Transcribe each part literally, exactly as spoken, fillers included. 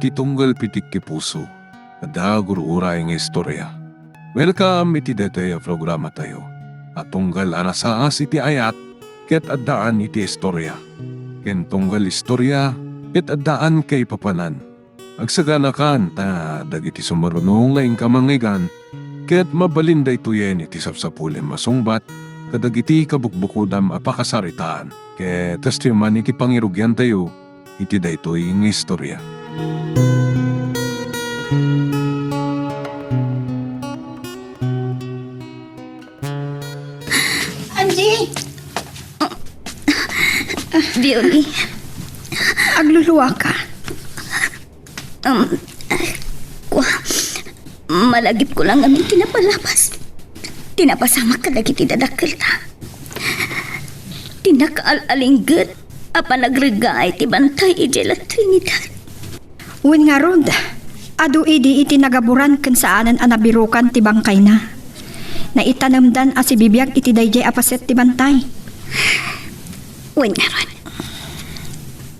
ti tunggal pitik ti puso. Adda gur-uray nga istorya. Welcome iti daytoy a programatayo a tunggal a nasaas iti ayat ket addaan iti istorya, ken tunggal istorya ket addaan kaipapanan. Agsaganakan ta dagiti sumarunong nga inka mangngeggan ket mabalin daytoyen iti sapsapulem a sungbat kadagiti kabukbukodam a pakasaritaan. Ket kastoy man iti pangirugiantayo iti daytoy nga istorya. Angie! Violi, agluluaka. Um, kua, malagipko lang ngamin ti napalabas. Ti napasamak kadagiti dadakkelta. Ti nakaal-alingget a panagreggaay ti bantay idiay La Trinidad. Wen ngarud, adu idi iti nagaburan ken saanen a nabirukan ti bangkayna. Naitanemdan a sibibiag iti daydiay a paset ti bantay. Wen ngarud,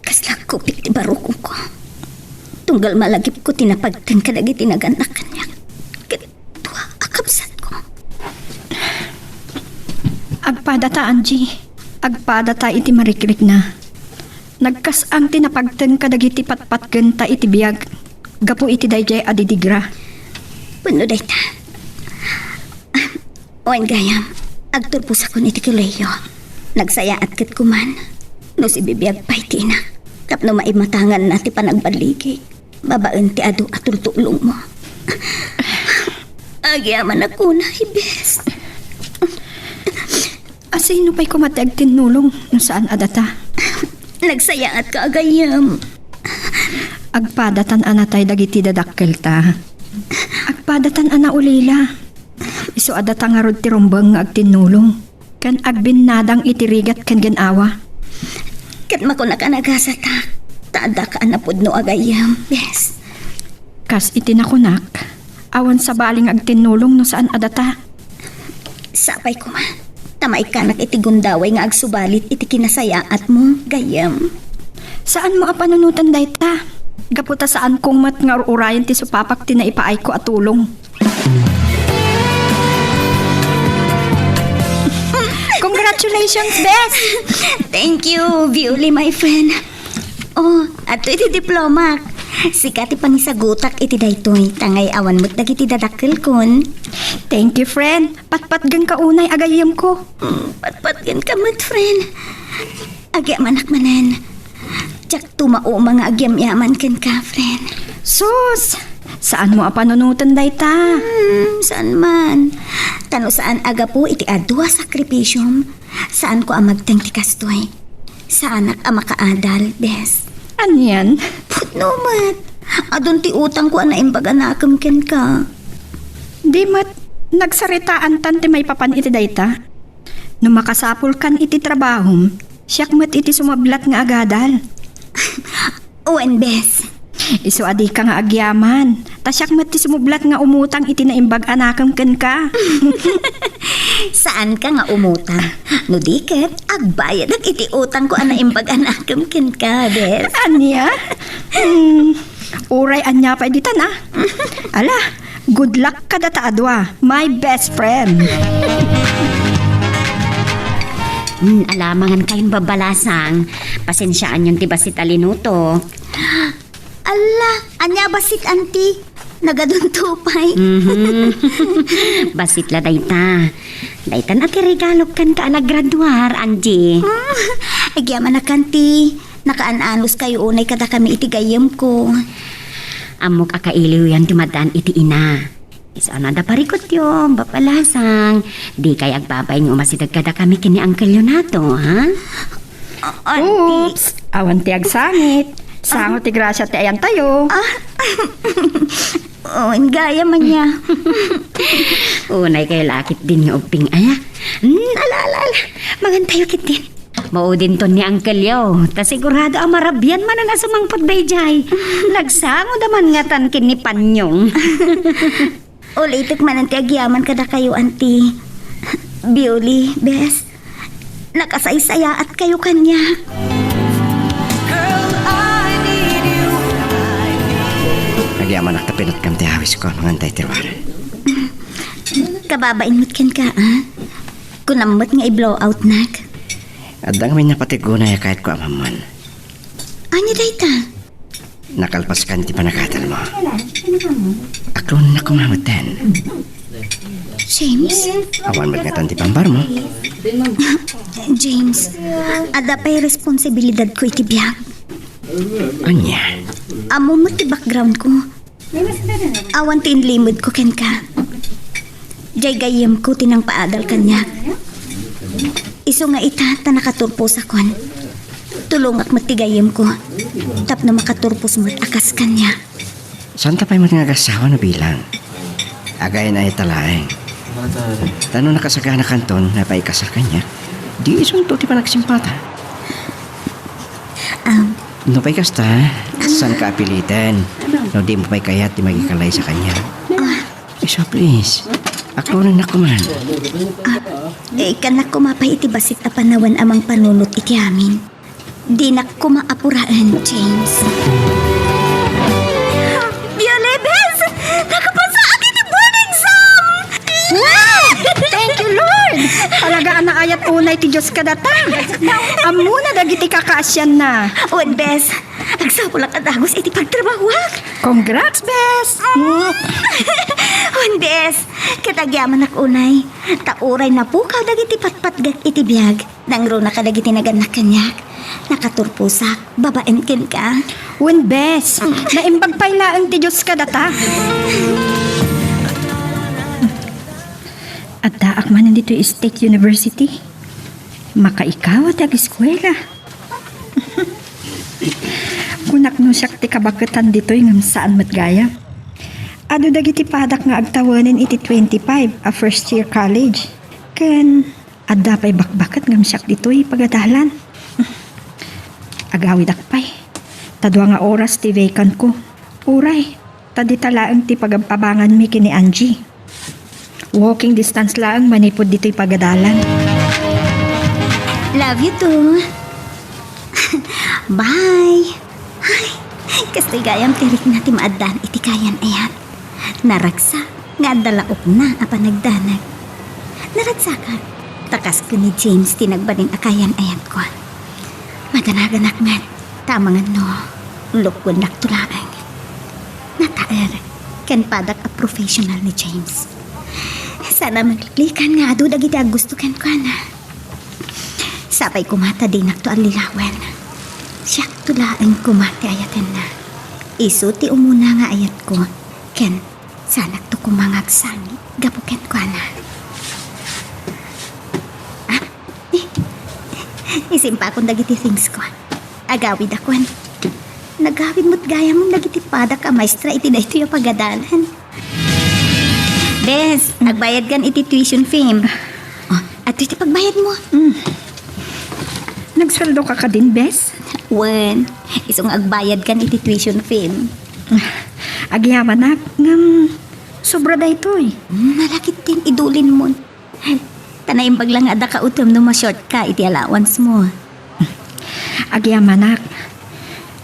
kasla kupit ti barukongko. Tunggal malagipko ti napagteng kadagiti nagannak kaniak. Ket dua a kabsatko. Agpadata, Angie. Agpadata iti marikrikna. Nagkas-ang ti napagteng kadagiti patpatgenta iti biag gapu iti daydiay a didigra. Wenno dayta. Wen gayam, agturposakon iti kolehiyo. Nagsayaat ket kuman no sibibiag pay ti inak tapno maimatanganna ti panagballigi babaen ti adu a tultulongmo. Agyamanak unay, bes. Asino pay koma ti agtinnulong no saan a data? Nagsayaatka a gayyem. Agpadatan a natay dagiti dadakkelta. Agpadatan a naulila. Isu a data ngarud ti rumbeng nga agtinnulong ken agbinnadang iti rigat ken gin-awa. Ket makunak a nagasatak, ta addaka a napudno a gayyem, bes. Kas iti nakunak, awan sabali nga agtinnulong no saan a data. Sapay koma, ta maikkanak iti gundaway nga agsubalit iti kinasayaatmo, gayyem. Saanmo a panunoten dayta, gapu ta saankong met nga ur-urayen ti supapak ti naipaayko a tulong. Congratulations, bes! Thank you, Violi, my friend. Oh, adto iti diplomak. Sika ti pangisagutak iti daytoy, ta ngay awan met dagiti dadakkelkon. Thank you, friend. Patpatgenka unay a gayyemko. Mm, patpatgenka met, friend. Agyamanak manen. Diak tumauma nga agyamyaman kenka, friend. Sus! Saanmo a panunoten dayta? Hmm, saan man. Ta no saan a gapu iti adu a sakripisiom, saanko a magteng ti kastoy. Saanak a makaadal, bes. Anian? Pudno met. Adun ti utangko a naimbag a nakem kenka. Di met, nagsaritaantan ti maipapan iti dayta. No makasapulkan iti trabahom, siak met iti sumublat nga agadal. Wen, bes. Isu a dika nga agyaman, ta siak met ti sumublat nga umutang iti naimbag a nakem kenka. Saanka nga umutang. No di ket, agbayadak iti utangko a naimbag a nakem kenka, bes. Ania? Hmm, uray ania pay ditan, a. Ala, good luck kadata a dua, my best friend. Hmm, ala, mangan kayon, Babalasang. Pasensiaanyon ti bassit a linuto. Ala, ania a bassit, anti? Nagadunto pay. Mhm. Bassit la dayta. Daytan a ti regalok kenka a naggraduar, Angie. Hmm, agyamanak, anti. Nakaan-anos kayo unay kadakami iti gayyemko. Ammok a kailiwyon ti maddaan iti ina. Isu a no adda parikutyo, Babalasang, dikay agbabain nga umasideg kadakami ken ni Uncle Leonato, ha? A-, anti. Oops! Awan ti agsangit. Sango ti grasia ti ayantayo. Ah. Oh, gayam ania. Unay kayo la ketdin nga ubbing, aya. Hmm, ala, ala, ala. Mangantayo ketdin. Maudinton ni Uncle Leo, ta sigurado a marabian manen a sumangpet daydiay. Nagsangoda man ngatan ken ni Panyong. Ulitek manen ti agyaman kadakayo, Anti. Bioli, bes. Nakasaysayaat kayo kaniak. Girl, I need you. I need Agyamanak ta pinatgam ti awisko, mangan tay ti ruar. Kababain met kenka, a? Kunam met nga i-blow out nak. Adda ngamin napatigunay a kayatko a mamman. Ania dayta? Nakalpaskan ti panagadalmo. Aklonennak koma metten. James? Awan met ngatan ti pambarmo. James, adda pay responsibilidadko iti biag. Ania? Ammom met ti backgroundko. Awan ti inlimedko kenka. Jay gayyemko ti nangpaadal kaniak. Isu nga ita ta nakaturposakon. Tulongak met ti gayyemko tapno makaturpos met a kas kaniak. Santa pay met nga agassawa no bilang. Agayan-ayat ta laeng. Ta no nakasaganakanton nga paikasar kaniak, di isunto ti panagsimpata. Am. No pay kasta, saanka a piliten. No dimo pay kayat ti makikalaysa kaniak. Ah. Isu, please. Aklonennak koman. Ah, eh, kanak koma pay iti bassit a panawen a mangpanunot iti amin. Dinak koma apuraen, James. Biolibes! Nakapasaak iti board exam! Wow! Thank you, Lord! Talaga a naayat unay ti Dios kadata. Ammona dagiti kakaasianna. Wen, bes, agsapulak a dagus iti pagtrabahuak. Congrats, bes! Wen, bes, ket agyamanak unay, ta uray napukaw dagiti patpatgak iti biag. Nangruna kadagiti nagannak kaniak. Nakaturposak babaen kenka. Wen, bes, naimbag pay laeng ti Dios kadata. Addaak manen ditoy State University. Makaikaw ti ageskuela. Kunak no siak ti kabaketan ditoy ngem saan met gayam. Adu dagiti padak nga agtawenen iti twenty-five a first year college. Ken Adda pay bakbaket ngem siak ditoy pagadalan. Agawidak pay. Ta dua nga oras ti vacant ko. Uray, ta dita laeng ti pagab-abanganmi ken ni Angie. Walking distance laeng manipud ditoy pagadalan. Love you too. Bye. Ay, kastoy gayam ti rikna ti maaddaan iti kayan-ayat. Naragsak nga adda laokna a panagdanag. Naragsakak, ta kas ken ni James ti nagbalin a kayan-ayatko. Madanaganak met, ta amangan no, lukuennakto laeng. Nataer, ken padak a professional ni James. Saan a mangliklikan nga adu dagiti aggusto kenkuana. Sapay koma ta dinakto allilawen. Siakto laeng koma ti ayatenna. Isu ti umuna nga ayatko, ken saanakto koma nga agsangit gapu kenkuana. Ah, eh, isimpakon dagiti things ko. Agawidakon. Nagawid met gayam dagiti padak a maestra iti daytoy a pagadalan. Bes, agbayadkan iti tuition fee. Oh, adtoy ti pagbayadmo. Mm. Nagsueldoka kadin, bes? Wen, isu nga agbayadkan iti tuition fee. Agyamanak, ngem sobra daytoy. Mm, nalakit din idulinmon. Ta naimbag la nga adda kautem no ma-short ka iti allowance mo. Agyamanak,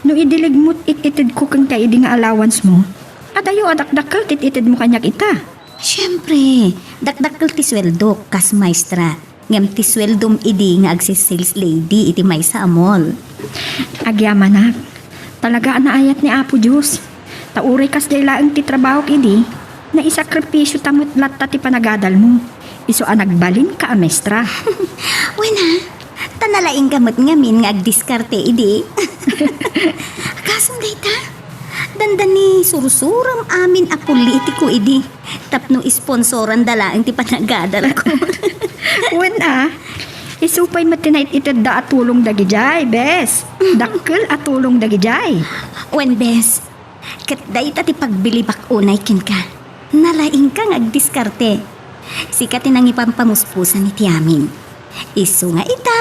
no idiligmo it-itedko kenka idi nga allowance mo, adayo a dakdakkel ti it-itedmo kaniak ita. Siempre, dakdakkel ti sueldok kas maestra, ngem ti sueldom idi nga agsi-sales lady iti maysa a mall. Agyamanak, talaga a naayat ni Apo Dios. Ta uray kasdiay laeng ti trabahok idi, naisakripisio ta met latta ti panagadalmo. Isu a nagbalinka a maestra. Wen a, ta nalaingka met ngamin nga agdiskarte idi. Kasano dayta? Dandani sursuram amin a politiko idi. Tapno isponsoranda laeng ti panagadalko. Wen a, isu pay met ti naititedda a tulong dagidiay, bes. Dakkel a tulong dagidiay. Wen, bes. Ket dayta ti pagbilibak unay kenka. Nalaingka nga agdiskarte. Sika ti nangipampamuspusan iti amin. Isu nga ita,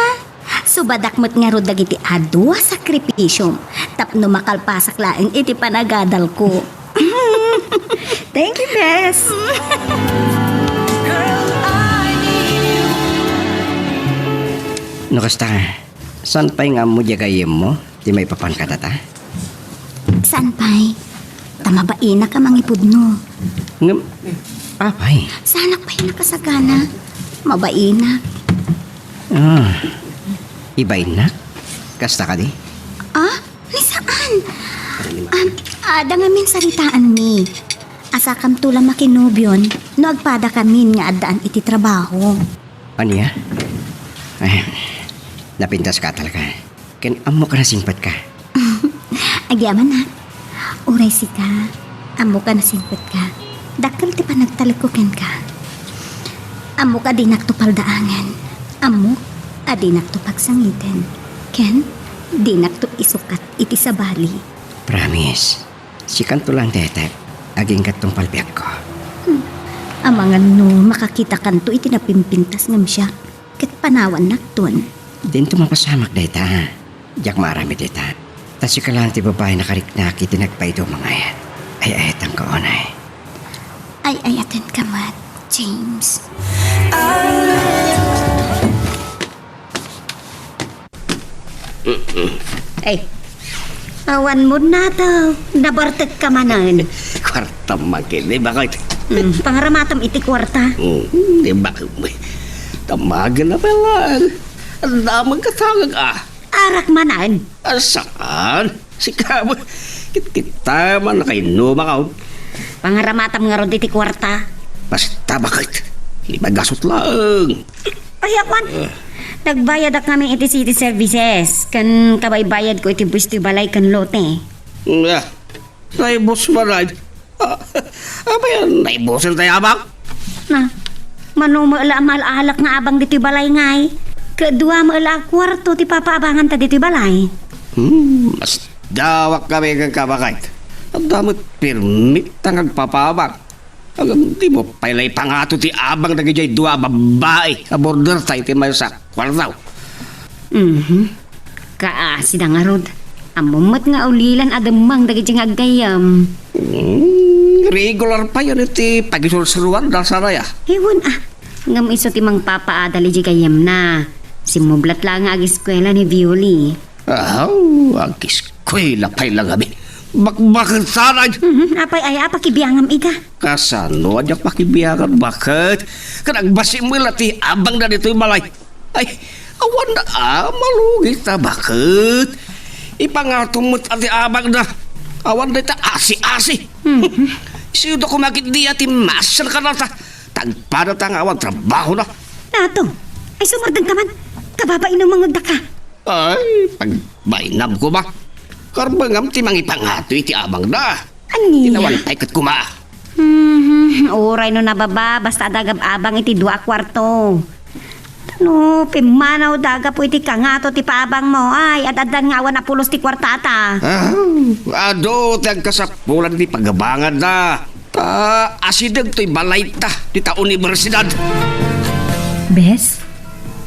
subadak met ngarud dagiti adu a sakripisiom tapno makalpasak laeng iti panagadalko. Thank you, bes. No kasta, saan pay nga ammo diay gayyemmo ti maipapan kadata? Saan pay? Ta mabainak a mangipudno. Ngem, apay? Saanak pay nakasagana. Mabainak. Ah, ibainak? Kasta kadi? Ah, ni saan? Um, adda ngamin saritaanmi. Asakamto la makinubion no agpadakamin nga addaan iti trabaho. Ania? Eh, napintas ka talaga. Ken ammo ka nasingpet ka. Agyamanak, uray sika, ammo ka nasingpet ka. Dakkel ti panagtalekko kenka. Ammo ka dinakto paldaangen. Ammo a dinakto pagsangiten. Ken dinakto isukat iti sabali. Promise. Sikanto lang, Tetek. Aginggattong palbiagko. Hmm. Amangan no makakitakanto iti napimpintas ngem siak ket panawannakton. Dinto mapasamak dayta. Diak maaramid dayta. Ta sika lang ti babai nakariknak iti nagpaido mangayat. Ay-ayatenka unay. Ay-ayatenka met, James. Ay, awan mo na to. Nabartek ka manen. Kwarta man ket, di ba, kay? Hmm, pangaramatam iti kwarta. Hmm, di ba, kay? Tamagen na pala. Ang damang katangag, ah. Arak manen. Ah, saan? Sika mo. Kitkita man, nakainuma ka, oh. Pangaramatam ngarud iti kwarta. Basta, bakit? Ibagasot lang. Ay, awan. Eh. Nagbayadak ngamin iti city services. Ken kabaybayad ko iti buwis ti balay ken lote. Nga, naibus manen. Ah, apay, naibusen ti abang? Na, mano met la a maal-alak nga abang ditoy balay ngay. Ket dua met la a kuarto ti papaabanganta ditoy balay. Hmm, mas dawak kami ken kabakit. Adda met permit ta nga agpapaabang. Ngem dimo pay la ipangato ti abang dagidiay dua a babbai a border ta iti maysa a kuarto. Mhm. Kaasi da ngarud. Ammom met nga ulilan a demmeng dagiti nga aggayyem. Hmm, regular pay iti pagisursuruanda, Saraya. Ewan a. Ngem isu ti mangpapaadal iti gayyemna. Simmublat la nga agiskuela ni Violi. Aw, agiskuela pay la ngamin. Bakbaket saray. Mhm, apay aya a pakibiangam ida? Kasano a diak pakibiangan, baket? Ket agbassim la ti abangda ditoy balay. Ay, awan na, ah, malugit ta, baket? Ipangatom met a ti abangda. Awan dayta asi-asi. Mhm. Sino koma ketdi a ti masen kadata? Tagpada ta nga awan trabahona. Nato, ay sumardeng ka man. Kababain a mangagda ka. Ay, pagbainam koma. Karbengam ti mangipangato iti abangda. Ania? Tinawan pay ket koma. Hmm, uray no nababa, basta adda agab-abang iti dua a kuarto. No, pimmanaw da gapu iti kangato ti paabangmo, ay, ad-addan nga awan a pulos ti kuartata. Ah, adu ti agkasapulan ti pagabanganda. Ta asideg toy balayta dita universidad. Bes,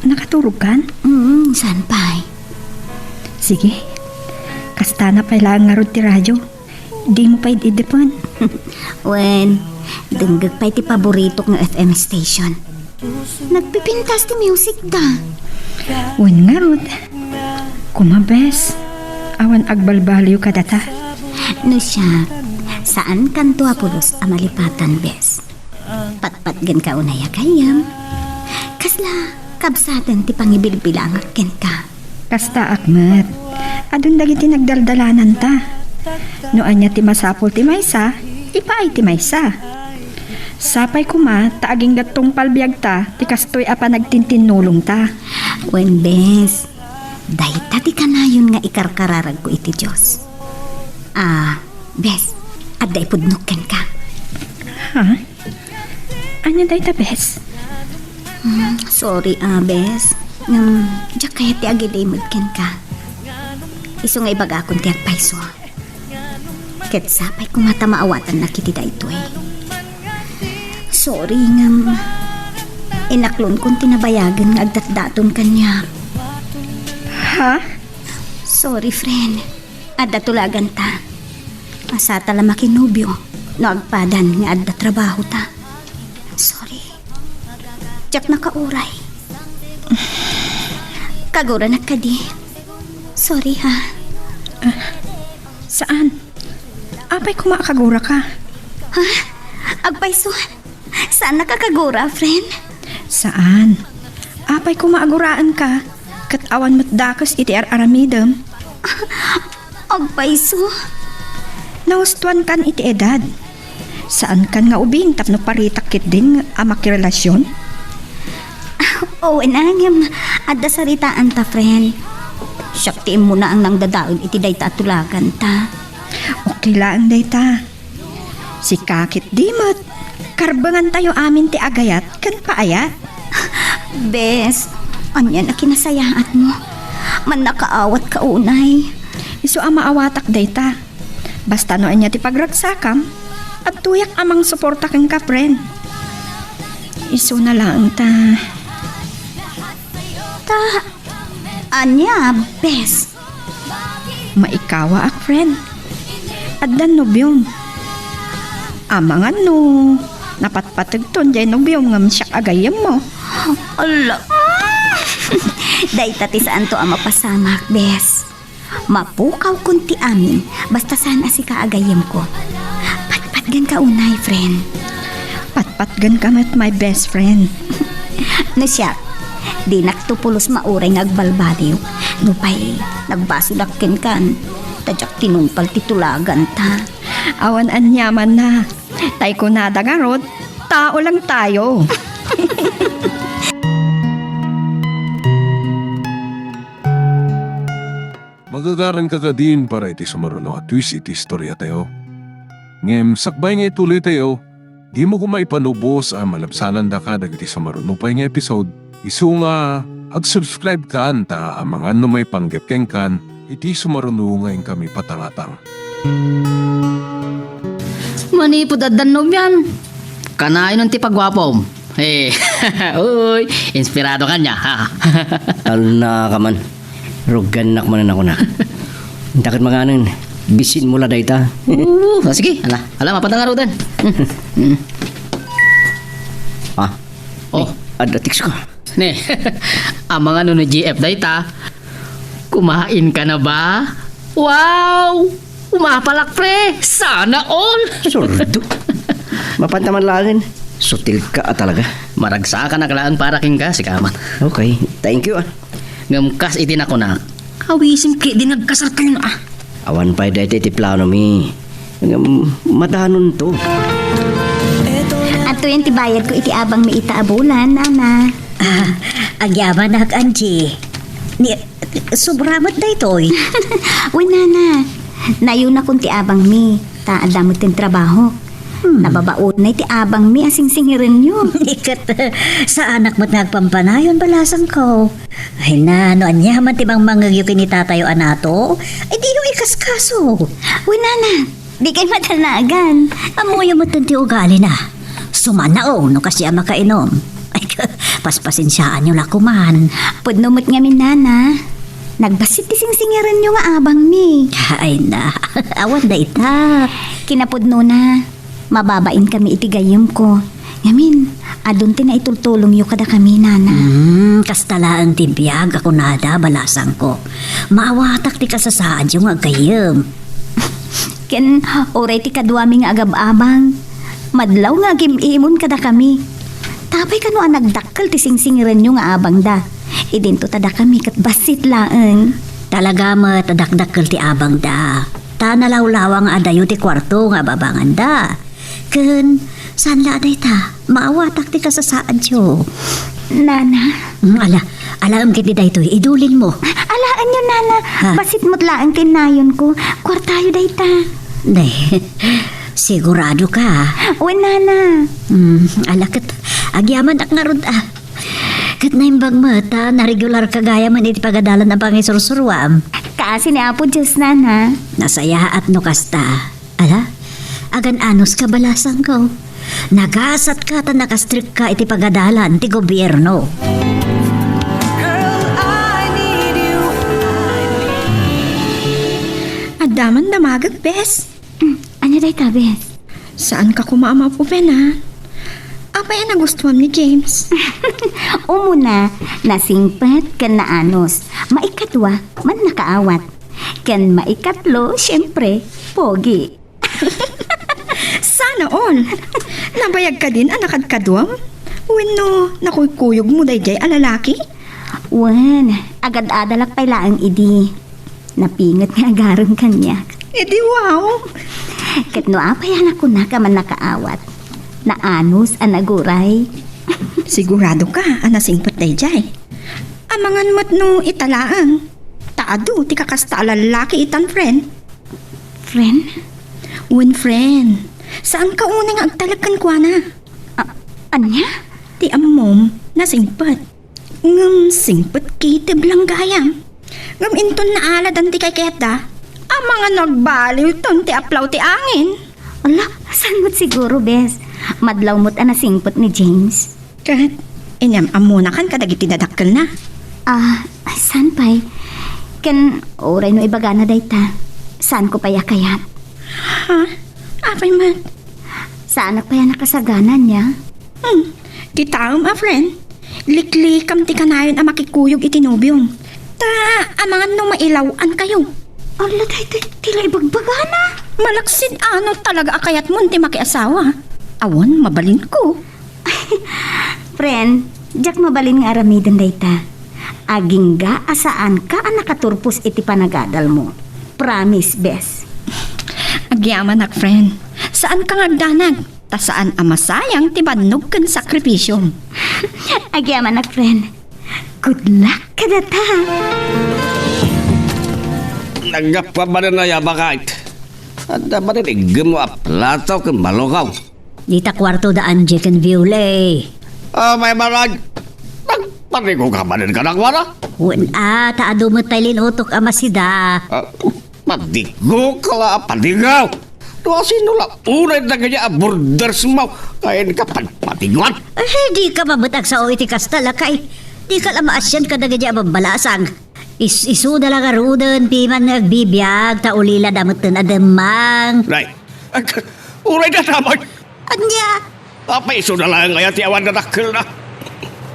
nakaturogkan? Mm, saan pay? Sige, kastana pay laeng ngarud ti radyo. Dimo pay idipen. Wen, denggek pay ti paboritok nga F M station. Nagpipintas ti music da. Wen ngarud, koma, bes, awan agbalbaliw kadata. No siak, saankanto a pulos a malipatan, bes. Patpatgenka unay a gayyem. Kasla kabsaten ti pangibilbilangak kenka. Kastaak met. Adun dagiti nagdaldalananta. No ania ti masapul ti maysa, ipaay ti maysa. Sapay koma ta agingga tungpal biagta ti kastoy a panagtintinnulongta. Wen, bes, dayta ti kanayon nga ikarkararagko iti Dios. Ah, bes, adda ipudnok kenka. Ha? Ania dayta, bes? Hmm, sorry, ah, bes. Ngem, diak kayat ti agilimed kenka. Isu nga ibagakon ti agpayso. Ket sapay koma ta maawatannak iti daytoy. Sorry, ngem inaklonkon ti nabayagen nga agdatdaton kaniak. Ha? Sorry, friend. Adda tulaganta. Masata la makinobio no agpadan nga adda trabahota. Sorry. Diak nakauray. Kaguranak kadi. Sorry, ha. Ah, saan? Apay koma a kaguraka? Ha? Agpayso, saannaka a kagura, friend? Saan. Apay koma a guraenka? Ket awan met dakes iti ar-aramidem. Agpayso. Nahustoankan iti edad. Saankan nga ubing tapno paritak ketdin a makirelasyon? Wen a, ngem adda saritaanta, friend. Siak ti immuna a nangdadael iti dayta a tulaganta. Okay laeng dayta. Sika ketdi met, karbengantayo amin ti agayat ken paayat. Bes, ania a kinasayaatmo? Mannakaawatka unay. Isu a maawatak dayta. Basta no ania ti pagragsakam, adtoyak a mangsuporta kenka, friend. Isuna laeng ta. Ta, ania, bes? Maikawaak, friend. Addan nobiom. Amangan no napatpategton jay nobiom ngem siak a gayyemmo. Ala. Dayta ti saanto a mapasamak, bes. Mapukawkon ti amin, basta saan a sika a gayyemko. Patpatgenka unay, friend. Patpatgenka met, my best friend. No siak, dinakto pulos mauray nga agbalbaliw. Nupay, nagbasolak kenkan, ta diak tinungpal ti tulaganta. Awan aniamanna. Tay kunada ngarud, tao lang tayo. Magagaranka kadin para iti sumaruno a twist iti istoriatayo. Ngem sakbay nga ituloytayo, dimo koma ipanubos a malabsanandaka dagiti sumaruno pay nga episode. Isu nga ag-subscribe kan ta amangan no maipanggep kenkan iti sumaruno nga inkami patangatang. Manipud addan nobiam, kanayon ti paguapom. Eh, uy, inspirado ka niya, ha? Alna ka man. Rugannak manen a kunak. Inta ket manganen, bisin mo la dayta. Oo, ah, sige, ala, ala, mapatang arudan. Mm. Ah, oh. Ay, adda text ka. Ne, amangan no ni G F dayta, kumain ka na ba? Wow! Umapalak, pre! Sana all! Sordo. Mapanta man laengen. Sutil ka a talaga. Maragsakan a kalaan para kenka, sika man. Okay. Thank you, ah. Ngem kas iti nakunak, awisim ketdin nga agkasarkayo, ah. Awan pay dayta iti planomi. Ngem, madanonto. Adtoyen ti bayadko iti abangmi ita a bulan, Nana. Ah, agyamanak, Angie. Ni, sobra met daytoy. Wen, Nana. Nayonakon ti abangmi, ta adda met ti trabaho. Hmm. Nababaonay ti abangmi a singsingirenyo. Iket, saanak met nga agpampanayon, balasangko. Ay na, no aniaman ti mangmangngegyo ken ni tatayo a nato, ay diyo ikaskaso. Wen, Nana. Dikay madanagan. Ammoyo met ti ugalina. Sumanao no kasdiay a makainom. Ay, paspasensiaanyo la koman. Pudno met ngamin, Nana. Nagbassit ti singsingirenyo nga abangmi. Ay na, awan dayta. Kinapudnona, mababainkami iti gayyemko. Ngamin, adun ti naitultulongyo kadakami, Nana. Hmm, kasta laeng ti biag a kunada, balasangko. Maawatak ti kasasaadyo nga aggayyem. Ken uray ti kaduami nga agab-abang, madlaw nga agim-imon kadakami. Tapay kano a nagdakkel ti singsingirenyo nga abangda. Idinto ta dakami ket bassit laeng. Talaga met a dakdakkel ti abangda. Ta nalawlawa nga adayo ti kuarto nga ababanganda. Ken, saan la a dayta? Maawatak ti kasasaadyo. Nana? Mm, ala, alaem ketdi daytoy, idulinmo. Alaenyo, Nana. Ha? Bassit met laeng ti nayonko. Kuartayo dayta. Nay, sigurado ka? Wen, Nana. Mm, ala ket, agyamanak ngarud, ah. Ket naimbag met, ah, naregular ka gayamen iti pagadalan a pangisursuruam. Kaasi ni Apo Dios, Nana. Nasayaat no kasta. Ala, agan-anos ka, balasangko. Nagasat ka ta nakastrek ka iti pagadalan ti gobierno. Adda man damagek, bes. Mm, ania dayta, bes? Saan ka koma a mapuben, a? Apay a nagustuam ni James? Umuna, nasingpet ken naanos. Maikadua, mannakaawat. Ken maikatlo, siyempre, pogi. Naol, nabayag kadin a nakadkaduam? Wenno nakuykuyogmo daydiay a lalaki? Wen, agad-adalak pay laeng idi. Napinget nga agarem kaniak. Idi wow! Ket no apay a nakunak a mannakaawat, naanus a naguray. Sigurado ka a nasingpet daydiay? Amangan met no ita laeng. Ta adu ti kakasta a lallaki itan, friend. Friend? Wen, friend. Saanka unay nga agtalek kenkuana. A-, ania? Ti ammom, nasingpet. Ngem singpet kitib lang gayam. Ngem inton naaladan ti kaykayatda, amangan no agbaliwton ti aplaw ti angin. Ala, saan met siguro, bes? Madlaw met a nasingpet ni James. Ket, inyam-ammonakan kadagiti dadakkelna? Ah, saan pay? Ken, uray no ibagana dayta, saanko pay a kayat. Ha? Apay met? Saanak pay a nakasagana, ania? Hmm, kitaem a, friend. Liklikam ti kanayon a makikuyog iti nobiom. Ta, amangan no mailaw-ankayo. Ala, daytoy ti la ibagbagana. Malaksid a no talaga a kayatmon ti makiasawa. Awan, mabalinko. Friend, diak mabalin nga aramiden dayta. Agingga a saanka a nakaturpos iti panagadalmo. Promise, bes. Agyamanak, friend. Saanka nga agdanag, ta saan a masayang ti bannog ken sakripisiom. Agyamanak, friend. Good luck kadata! Naggapu manen aya, Bakit? Adda manen iggemmo a plato ken malukaw. Dita kuarto da Angie ken Viole. Ah, may marag. Nagpadigo ka manen kadakuada? Wen a, ta adu met tay linutok a masida. Ah, padigo ka la a padigaw. No asino la unay dagiti a borders mo, kayan ka padpadiguan? Eh, di ka met agsao iti kasta, lakay. Di ka la maasian kadagiti a babbalasang. Is-, isuda la ngaruden, piman nga agbibiag, ta ulila da metten a demmang. Nay, ag-, uray da damay. Ania? Apay isuda laeng aya ti awan dadakkelna?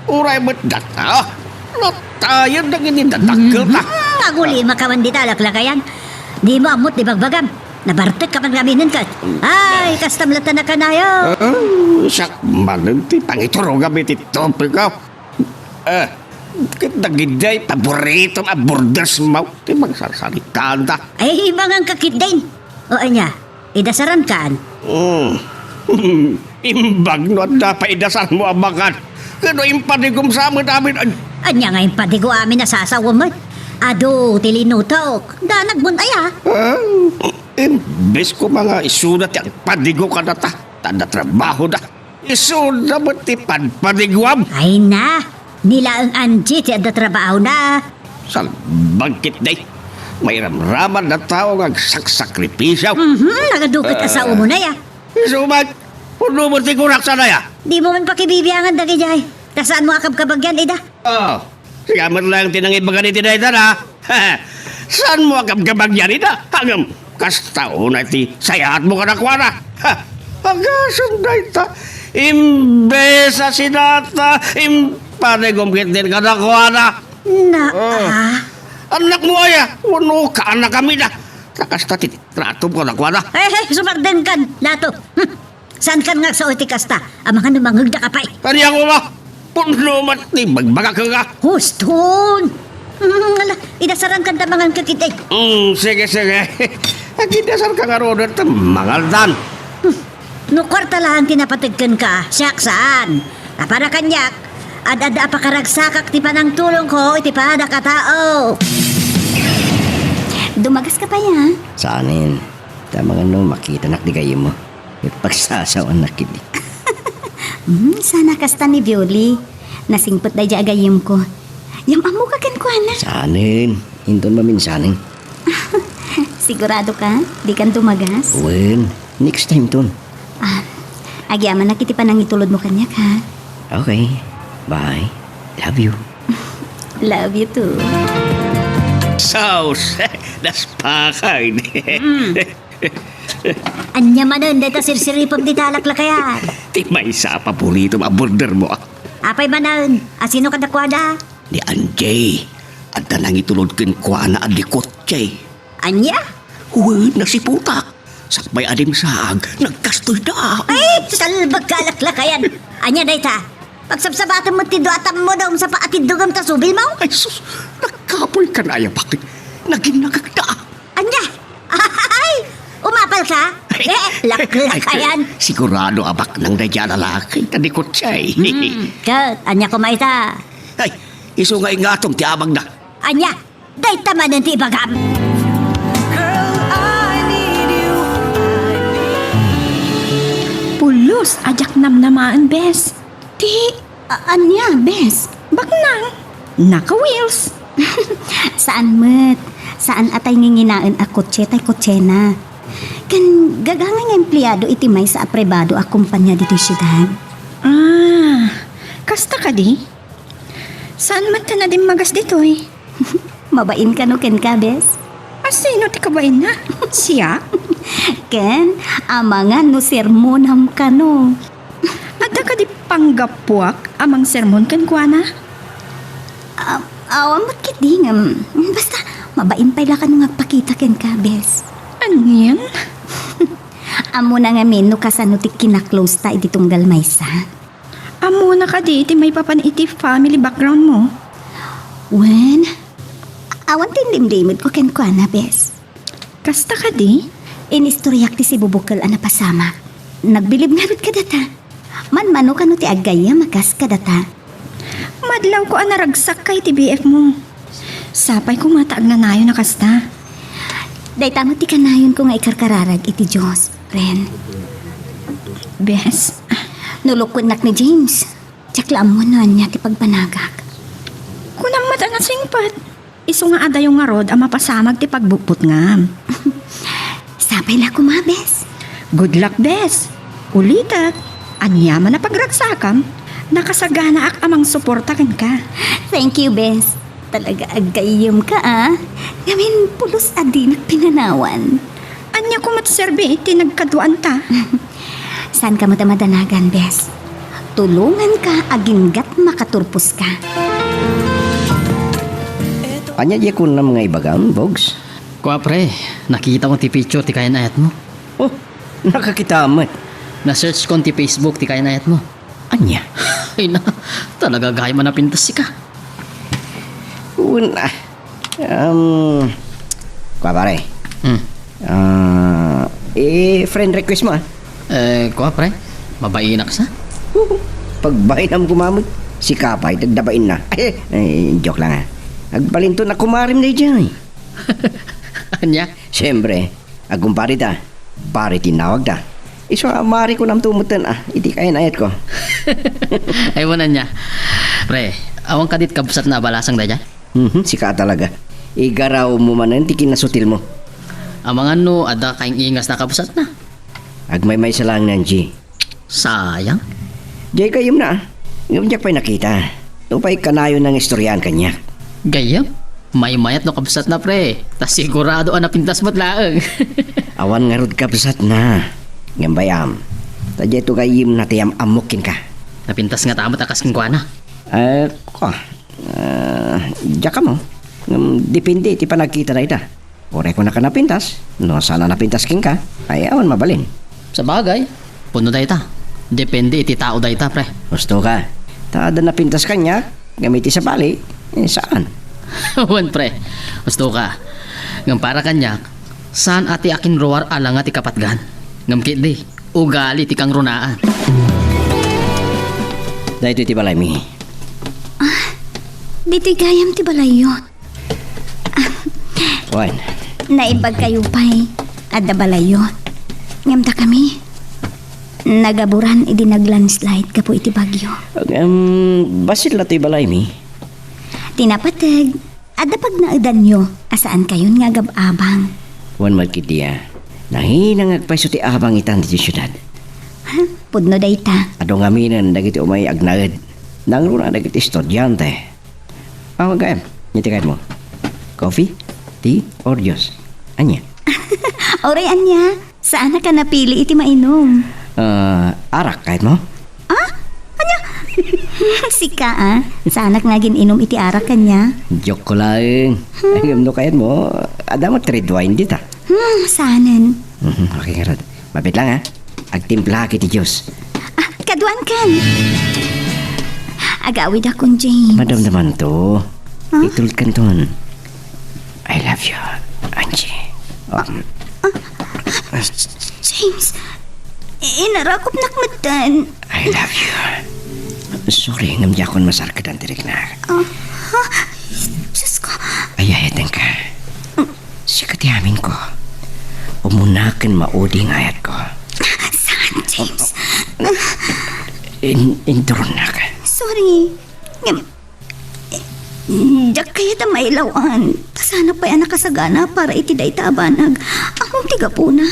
Uray met data. Natayen dagiti dadakkelta. Mhm. Agulima ka man dita, laklakayan. Dimo ammot ti bagbagam. Nabartek ka man nga aminen ket. Ay, kastam latta nakanayo. Ah, siak manen ti pangiturogam iti topiko. Eh, ket dagidiay paboritom a borders mo ti magsarsaritanta. Ay, mangan ka ketdin. O ania, idasaran kan? Mm. Imbag no adda pay idasarmo a mangan. Ket no impadigom sa amin-amin, ay. Ania nga impadigo amin a sasawa met? Adu ti linutok. Danag mon aya? Ah, imbes ko mga isuda ti agpadigo kadata. Ta adda trabaho da. Isuda met ti padpadiguam. Ay na, ni laeng Angie ti adda trabahona. Salbag ketdi. Mairamraman a tao nga agsaksakripisio. Mhm, nagaduket a Ah. sao mo na ya. Isu met, pudno met ti kunak sana ya. Di mo man pakibibiangan dagidiay. Ta saanmo a kabkabagyan ida. Oh, siya met laeng ti nangibaga iti dayta na. Saanmo a kabkabagyan ida? Ngem, kasta unay ti sayaatmo kadakuada. Ha, agasem dayta. Imbes a sinata, impadigom ketdin kadakuada. Na, Oh. ah. Annakmo aya, wenno kaannakamida. Ta kasta ti tratom kadakuada. Eh, eh, sumarden kan, Lato. Hmm. Saankan nga agsao iti kasta? Amangan no mangngegda ka pay. Ania koma? Pudno met ti bagbagak nga. Huston! Mm, ala, idasaran kan ta mangan ka ketdi. Mm, sige, sige. Agidasar ka ngaruden ta mangandan. Hmm. No kuarta laeng ti napateg kenka, siak saan. Apan a kaniak, ad-adda a pakaragsakak ti panangtulongko iti padakatao. Dumagas ka pay, a? Saanen. Ta amangan no makitanak ti gayyemmo. Ket pagsasawanak idi. Hmm, sana kasta ni Violi. Nasingpet daydiay a gayyemko. Yam-ammoka kenkuana. Saanen. Inton maminsanen. Sigurado ka? Di kan dumagas? Wen, next time ton. Ah, agyamanak iti panangitulodmo kaniak, ha? Okay. Bye. Love you. Love you too. Sus, naspakay. Mm. Ania manen dayta sirsiripem dita, laklakayan? Ti maysa a paborito a border mo, a. Apay manen, a sino kadakuada? Ni Angie. Adda nangitulod kenkuana a di kotse. Ania? Wen, nasiputak. Sakbay a dimsaag, nagkastoyda. Ay, salbag ka, alaklakayan. Ania dayta? Pagsabsabatem met ti dua a tammo da umsa pa a tiddogem ta subilmo? Ay, sus, nagkapoy ka na aya, bakit? Naginnagakda. Ania? Ay, umapal ka? Eh, laklakayan. Ay, sigurado a baknang daydi a lalaki, ta di kotse. Hmm, ket, ania koma ita? Ay, isu nga ingatom ti abagna. Ania? Dayta manen ti ibagam. Girl, I need you. Pulos a diak namnamaen, bes. Ti, a-, ania, bes? Baknang. Naka-wheels. Saan met. Saan a tay nginginaen a kotse tay kotsena. Ken gagangay nga empleado iti maysa a pribado a kompania ditoy siudad. Ah, kasta kadi? Saan met ta nadimmagas ditoy? Mabain kano kenka, bes? A sino ti kabainna? Siak? Ken, amangan no sermonam kano. Adda kadi panggapuak a mangsermon kenkuana? Ah, awan met ketdi ngem, basta, mabain pay la kano nga agpakita kenka, bes. Anian? Ammona ngamin no kasano ti kinaklose ta iti tunggal maysa. Ammona kadi ti maipapan iti family background mo? Wen, awan ti inlimlimedko kenkuana, bes. Kasta kadi? Inistoriak ti sibubukkel a napasamak. Nagbilib ngarud kadata. Manmano kano ti aggayyem a kas kadata. Madlawko a naragsakka iti B F mo. Sapay koma ta agnanayon a kasta. Dayta met ti kanayonko nga ikarkararag iti Dios, Ren. Bes. No lukwennak ni James, diak la ammo no ania ti pagbanagak. Kunam met a nasingpet. Isu nga adayo ngarud a mapasamag ti pagbutbutngam. Sapay la koma, bes. Good luck, bes. Ulitek, aniaman a pagragsakam, nakasaganaak a mangsuporta kenka. Thank you, bes. Talaga aggayyemka, a. Ngamin, pulos a dinak pinanawan. Ania koma ti serbi iti nagkaduaanta? Saanka met a madanagan, bes. Tulonganka aginggat makaturposka. Ania diay kunam nga ibagam, Bogs? Kua, pre, nakitam ti picture ti kayan-ayatmo. Oh, nakakitam met. Na-searchkon ti Facebook ti kayan-ayatmo. Ania? Ay na, talaga gayam a napintas sika. Wen, ah, um, kua, pare. Hmm. Ah, eh, friend request mo, ah. Eh, kua, pre, mabainak sa? Pagbainam koma met, sika pay ti adda bainna. Eh, joke lang, ah. Agbalinton a kumarim daydiay. Ania? Siyempre, agkumpare ta. Pare ti inawagta. Isu a mari ko namto metten, ah, iti kayan-ayatko. Ay, wen ania. Pre, awan kadi ti kabsatna a balasang daydiay? Mhm, sika talaga. Igarawmo manen ti kinasutilmo. Amangan no adda kaing-ingasna a kabsatna. Agmaymaysa laeng, Nanji. Sayang. Diay gayyemna, a. Ngem diak pay nakita. Nupay kanayonna nga istoriaan kaniak. Gayyem? Maymayat no kabsatna, pre. Ta sigurado a napintas met laeng. Awan ngarud kabsatna. Ngem bay-am, ta diayto gayyemna ti am-ammok kenka. Napintas ngata met a kas kenkuana? Eh, kua. Ah, diak ammo. Ngem depende iti panagkita dayta. Uray kunaka napintas, no saan a napintas kenka, ay awan mabalin. Sabagay, pudno dayta. Depende iti tao dayta, pre. Husto ka. Ta adda napintas kaniak, ngem iti sabali, eh, saan. Wen, pre. Husto ka. Ngem para kaniak, saan a ti akinruar a langa ti kapatgan. Ngem ketdi, ugali ti kangrunaan. Daytoy ti balaymi. Ah, ditoy gayam ti balayyo. Wen. Naimbag kayo pay, adda balayyo. Ngem dakami, nagaburan idi nag-landslide gapu iti bagyo. Ngem, bassit la toy balaymi. Ti napateg, adda pagnaedanyo a saan kayon nga agab-abang. Wen met ketdi a. Nahina nga agpayso ti abang itan ditoy siudad. Ha? Pudno dayta. Adu ngaminen dagiti umay agnaed. Nangruna dagiti estudiante. Aw, gayam, iti kayatmo. Coffee, tea, or juice? Ania? Uray ania, saanak a napili iti mainum. Ah, arak, kayatmo? Ah? Ania? Sika, a? Saanak nga agin-inum iti arak, ania? Joke ko laeng. Hmm. Ngem no kayatmo, adda met red wine dita. Hmm, saanen. Mhm, okay ngarud. Mabiit lang, ha? Agtimplaak iti juice. Ah, kaduan kan. Agawidakon, James. Madamdamanto. Huh? Itulkanton. I love you, Angie. Um, James, inarakupnak metten. I love you. Sorry, ngem diakon masarkedan ti riknak. Ah, ha? Diyos ko. Ay, ay, thank you. Sika ti aminko. Umuna ken maudi nga ayatko. Saan, James? In-, inturonnak. Sorry. Ngem, diak kayat a mailaw-an. Ta saan pay a nakasagana para iti dayta a banag. Ammom ti gapuna.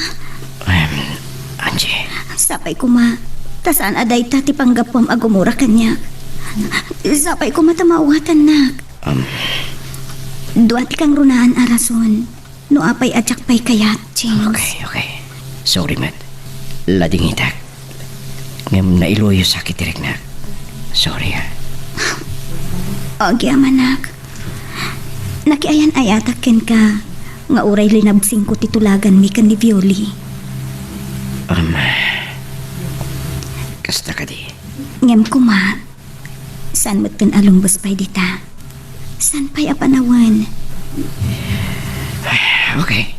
Em, Angie. Sapay koma. Ta saan a dayta ti panggapuam a gumura kaniak. Sapay koma ta maawatannak. Um. Dua ti kangrunaan a rason no apay a diak pay kayat, James. Okay, okay. Sorry met. Ladingitak. Ngem nailuyosak iti riknak. Sorry, ha. Agyamanak. Nakiayan-ayatak kenka nga uray linabsingko ti tulaganmi ken ni Violi. Um, kasta kadi. Ngem koma, saan metten a lumbes pay dita? Saan pay a panawen? Okay.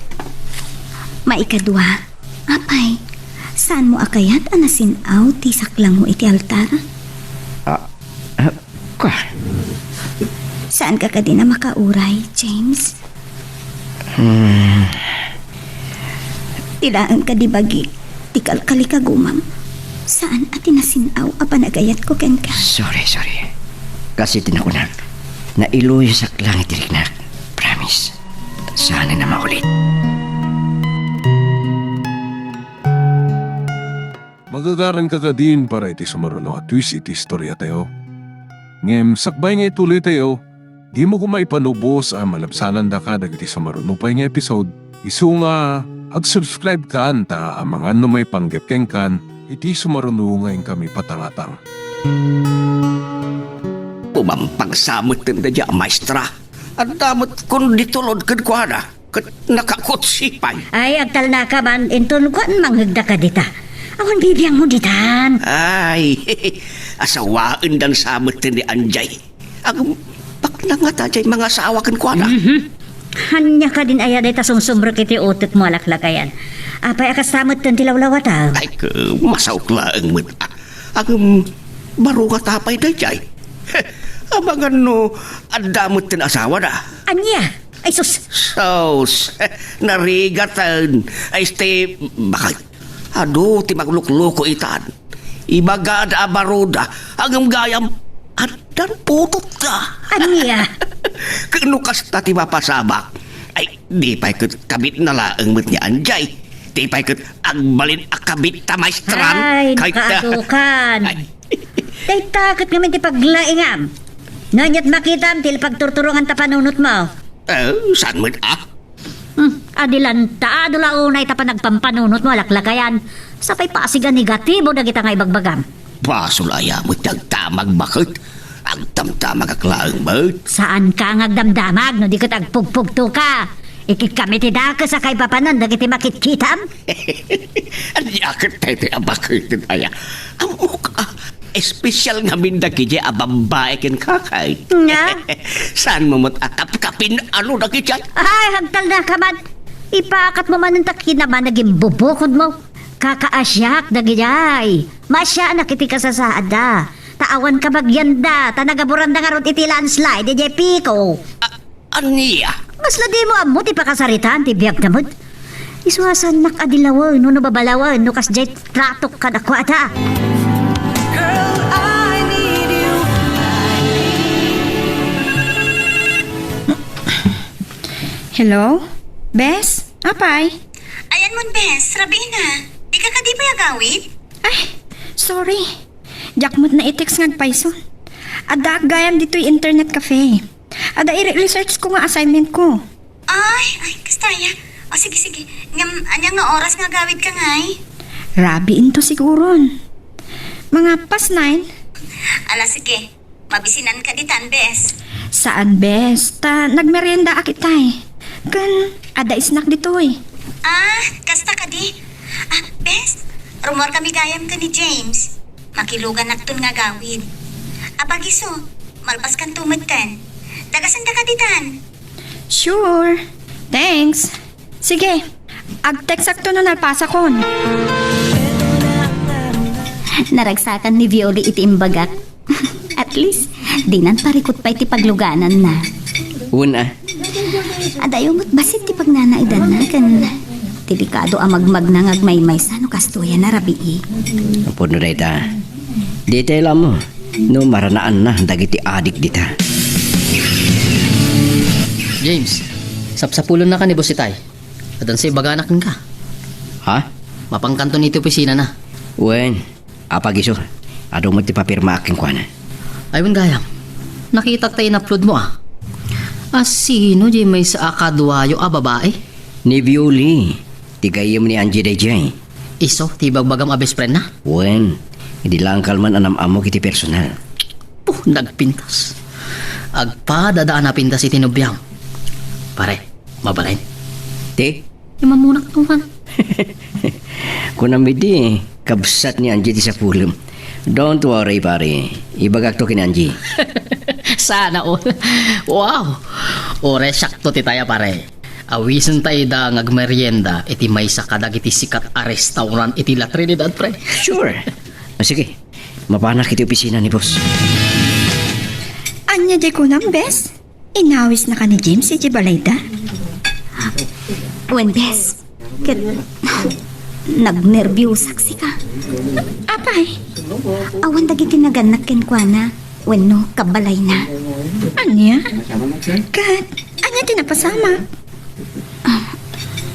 Maikadua, apay, saanmo a kayat a nasin-aw ti saklangmo iti altar? Ah, ah, kua? Saanka kadin a makauray, James? Hmm. Ti laeng kadi bagik ti kalkalikagumam. Saan a ti nasin-aw a panagayatko kenka. Sorry, sorry. Kas iti nakunak, nailuyosak lang iti riknak. Promise. Saan a maulit. Magagaranka kadin para iti sumaruno a twist iti istoriatayo. Ngem sakbay nga ituloytayo, dimo koma ipanubos a malabsanandaka dagiti sumaruno pay nga episode, isu nga ag-subscribe kan ta amangan no maipanggep kenkan iti sumaruno nga inkami patangatang. Umampang sa metten dayta a maestra. Adda met kundi tulod kenkuana. Ket nakakutsi pay. Ay, agtalnaka man, inton kuan manghegda ka dita. Awan bibiangmo ditan. Ay, asawaendan sa met ni Anjay. Agum-, baknang ngata jay mangasawa kenkuana. Mhm. Ania kadin aya dayta sumsumrek iti utekmo a laklakayan? Apay a kasta metten ti lawlawata? Ay, ke, masaok laeng met. Agum, baro ngata pay dayjay. Amangan no adda metten asawada. Ania? Ay, sus! Sus! Narigaten! Ay, este, bakit? Adu ti maglukloko itan. Ibagada a baruda, ngem gayam, addan putotda. Ania? Ket no kasta ti mapasabak, ay, di pay ket kabitna laeng met ni Anjay. Di pay ket agbalin a kabit ta maestran. Ay, kayta. Nakaadukan. Ay. Dayta ket ngamin ti paglaingam. No aniat makitam ti pagturturonganta panunotmo. Eh, saan met a? Hmm, adilanta, adu la unay ta panagpampanunotmo a laklakayan. Sapay pasig a negatibo dagita nga ibagbagam. Basol aya met ti agdamag, baket? Agdamdamagak laeng met. Saanka nga agdamdamag no di ket agpugpugtoka. Ikitkami ti dakes a kaipapanan dagiti makitkitam. Ania ket daytoy a baketen aya? Ammok a, espesyal ngamin dagiti a babbai ken kakay. Nga? Saanmo met a kapkapin-ano dagiti? Ay, agtalnaka man. Ipakatmo manen ta kinama nagimbubukodmo. Kakaasiak dagiti. Maasianak iti kasasaadda. Ta awan kabagianda, ta nagaburanda ngarud iti landslide idiay Pico. A-, ania? Kasla dimo ammo ti pakasaritaan ti biagda met. Isu a saannak a dilawen wenno babalawen no kasdiay tratok kadakuada. Girl, I need you. Hello? Bes? Apay? Ayan mon, Bes, Rabina. Dika kadi pay agawid? Ay, sorry. Diak met nai-text nga agpayso. Addaak gayam ditoy internet cafe. Adda iri-research ko nga assignment ko. Ay, ay, kasta aya. O, sige, sige. Ngem, ania nga oras nga agawidka ngay? Rabii into siguron. Mga past nine. Ala, sige. Mabisinanka ditan, Bes. Saan, Bes. Ta nagmeriendaak itay. Ken, adda snack ditoy. Ah, kasta Adi, ah, bes, rumuar kami gayam ken ni James. Makiluganakton nga agawid. Apag isu, malpaskanto metten. Dagasen daka ditan. Sure. Thanks. Sige, agteksakto no nalpasakon. Naragsakan ni Violi iti imbagak. At least, dinan parikut pay ti paglugananna. Wen a. Adayo met bassit ti pagnanaedanna ken delikado a magmagna nga agmaymaysa no kastoy a narabii. Pudno dayta. Di tayo lamo no maranaanna dagiti adik dita. James, sapsapulennaka ni Boss Itay. Addan sa ibagana kenka. Ha? Mapankanto iti opisinana. Wen, apag isu, adu met ti papirmaak kenkuana. Ay, wen gayam. Nakitak ta in-upload mo, ah. A sino diay maysa a kaduayo a babai? Ni Violi, ti gayyem ni Angie daydiay. Isu ti ibagbagam a best friend na? Wen, idi laeng kalman a nam-ammok iti personal. Puh, nagpintas. Agpadada a napintas iti nobiam. Pare, mabalin. Ti? Imamunak no man. Kunam idi, kabsat ni Angie ti sapulem. Don't worry, pare. Ibagakto ken Angie. Sana all. Wow! Uray siakto ti taya, pare. Awisen ta ida nga agmerienda iti maysa kadagiti sikat a restaurant iti La Trinidad, pre. Sure. O, sige. Mapanak iti opisina ni boss. Ania diay kunam, bes? Inawisnaka ni James iti balayda? Wen, bes. Ket nagnerbiusak sika. Apay? Awan dagiti nagannak kenkuana wenno kabbalayna. Ania? Ket ania ti napasamak?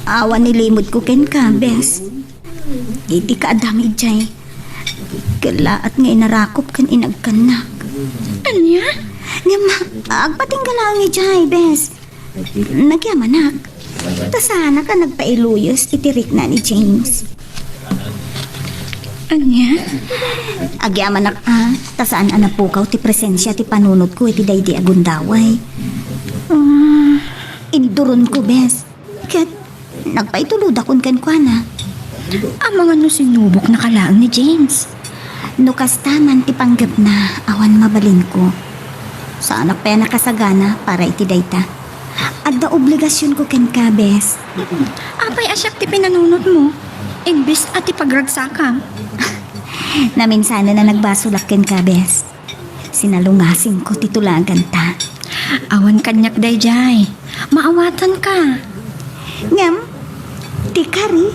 Awan ni limudko kenka, bes. Iti kaadda idiay, kellaat nga inarakop ken inagkannak. Ania? Ngem agpatingga laeng idiay, bes. Nagyamanak. Ta saanak a nagpailuyos iti rikna ni James. Ania? Agyamanak a, ta saan a napukaw ti presensia ti panunotko iti daydi a gundaway. Ah, induronko, bes. Ket nagpaitulodakon kenkuana. Amangan no sinuboknaka laeng ni James. No kasta man ti panggepna, awan mabalinko. Saanak pay a nakasagana para iti dayta. Adda obligasionko kenka, bes. Apay a siak ti pinanunotmo, imbes a ti pagragsakam? Naminsanen a nagbasolak kenka, bes. Sinalungasingko ti tulaganta. Awan kaniak daydiay. Maawatanka. Ngem, ti kari,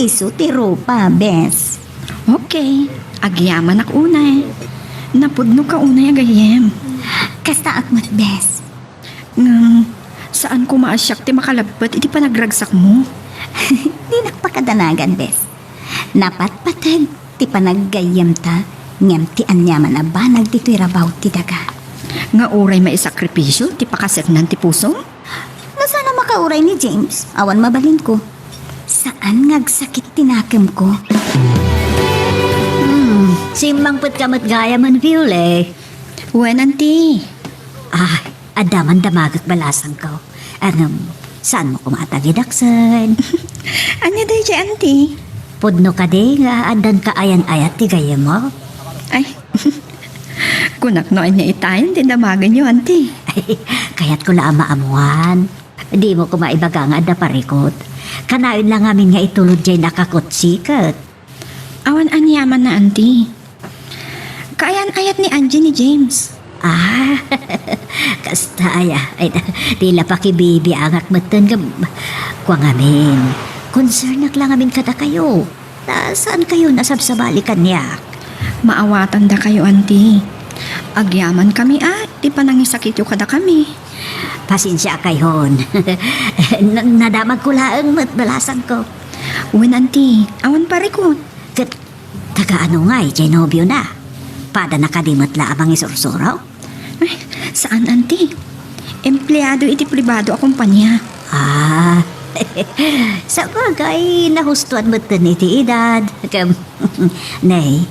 isu ti rupa, bes. Okay. Agyamanak unay. Napudnoka unay a gayyem. Kastaak met, bes. Ngem, saan koma a siak ti makalappet iti panagragsakmo. Dinak pakadanagan, bes. Napatpateg ti panaggayyemta, ngem ti aniaman a banag ditoy rabaw ti daga. Nga uray maisakripisio ti pakaseknan ti pusom? No saan a makauray ni James, awan mabalinko. Saan nga agsakit ti nakemko. Hmm, simmangpetka met gayam, Viole. Wen, anti. Ah, adda man damagek balasangko. Ngem, saanmo koma a tagidaksen? Ania daydiay, anti? Pudno kadi nga addanka ayan-ayat ti gayyemmo? Ay, kunak no ania itayen ti damagenyo, anti. Ay, kayatko la a maammuan. Dimo koma ibaga nga adda parikut. Kanayon la ngamin nga itulod diay nakakutsiket. Awan aniamanna, anti. Kaayan-ayat ni Angie ni James. Ah, kasta aya. Ay, ti la pakibibiangak metten ngem kua ngamin. Concernak la ngamin kadakayo. Ta saankayon a sabsabali kaniak? Maawatandakayo, anti. Agyamankami a ti panangisakityo kadakami. Pasensiakayon. Na-, nadamagko laeng met balasangko. Wen, anti, awan parikut. Ket taga ano ngay diay nobiona? Padana kadi met la a mangisursuro? Ay, saan, anti. Empleado iti pribado a kompania. Ah, sabagay, nahustoan metten iti edad. Kem, nay,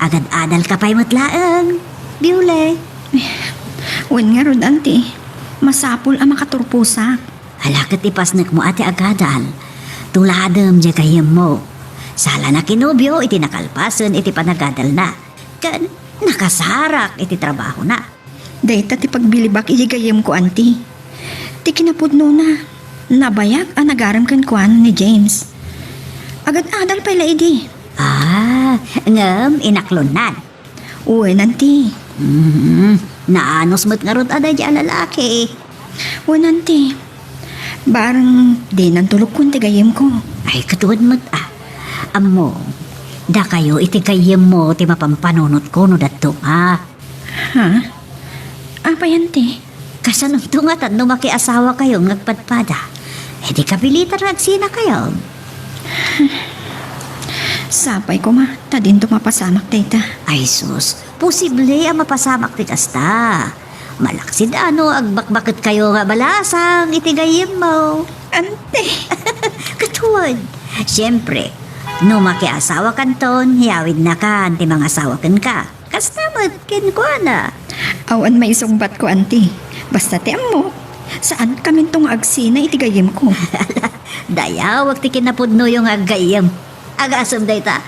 agad-adalka pay met laeng, Biule. Wen ngarud, anti, masapul a makaturposak. Ala ket ipasnekmo a ti agadal. Tuladem diay gayyemmo. Sala nakinobio iti nakalpasen iti panagadalna. Ken nakasarak iti trabahona. Dayta ti pagbilibak iti gayyemko, Auntie. Ti kinapudnona, nabayag a nagarem kenkuana ni James. Agad-adal pay la idi. Ah, ngem inaklonnan. Wen, Auntie. Hmm, naanus met ngarud a daydi a lalaki. Wen, Auntie. Bareng dinan tulogkon ti gayyemko. Ay, ket wen met, a. Ammom, dakayo iti gayyemmo ti mapampanunotko no dadduma. Ha? Apay, Auntie? Kasanonto ngatan no makiasawakayon nga agpadpada? Idi kapilitan nga agsinakayon. Sapay koma ta dinto mapasamak dayta. Ay sus, posible a mapasamak ti kasta. Malaksid a no agbakbaketkayo nga balasang iti gayyemmo. Auntie! Ket wen, siempre, no makiasawakanton, yawidnakan ti mangasawa kenka. Kasta met kenkuana. Awan maisungbatko, Auntie. Basta ti ammok, saankaminto nga agsina iti gayyemko. Dayawek ti kinapudnoyo nga aggayyem. Agasem dayta,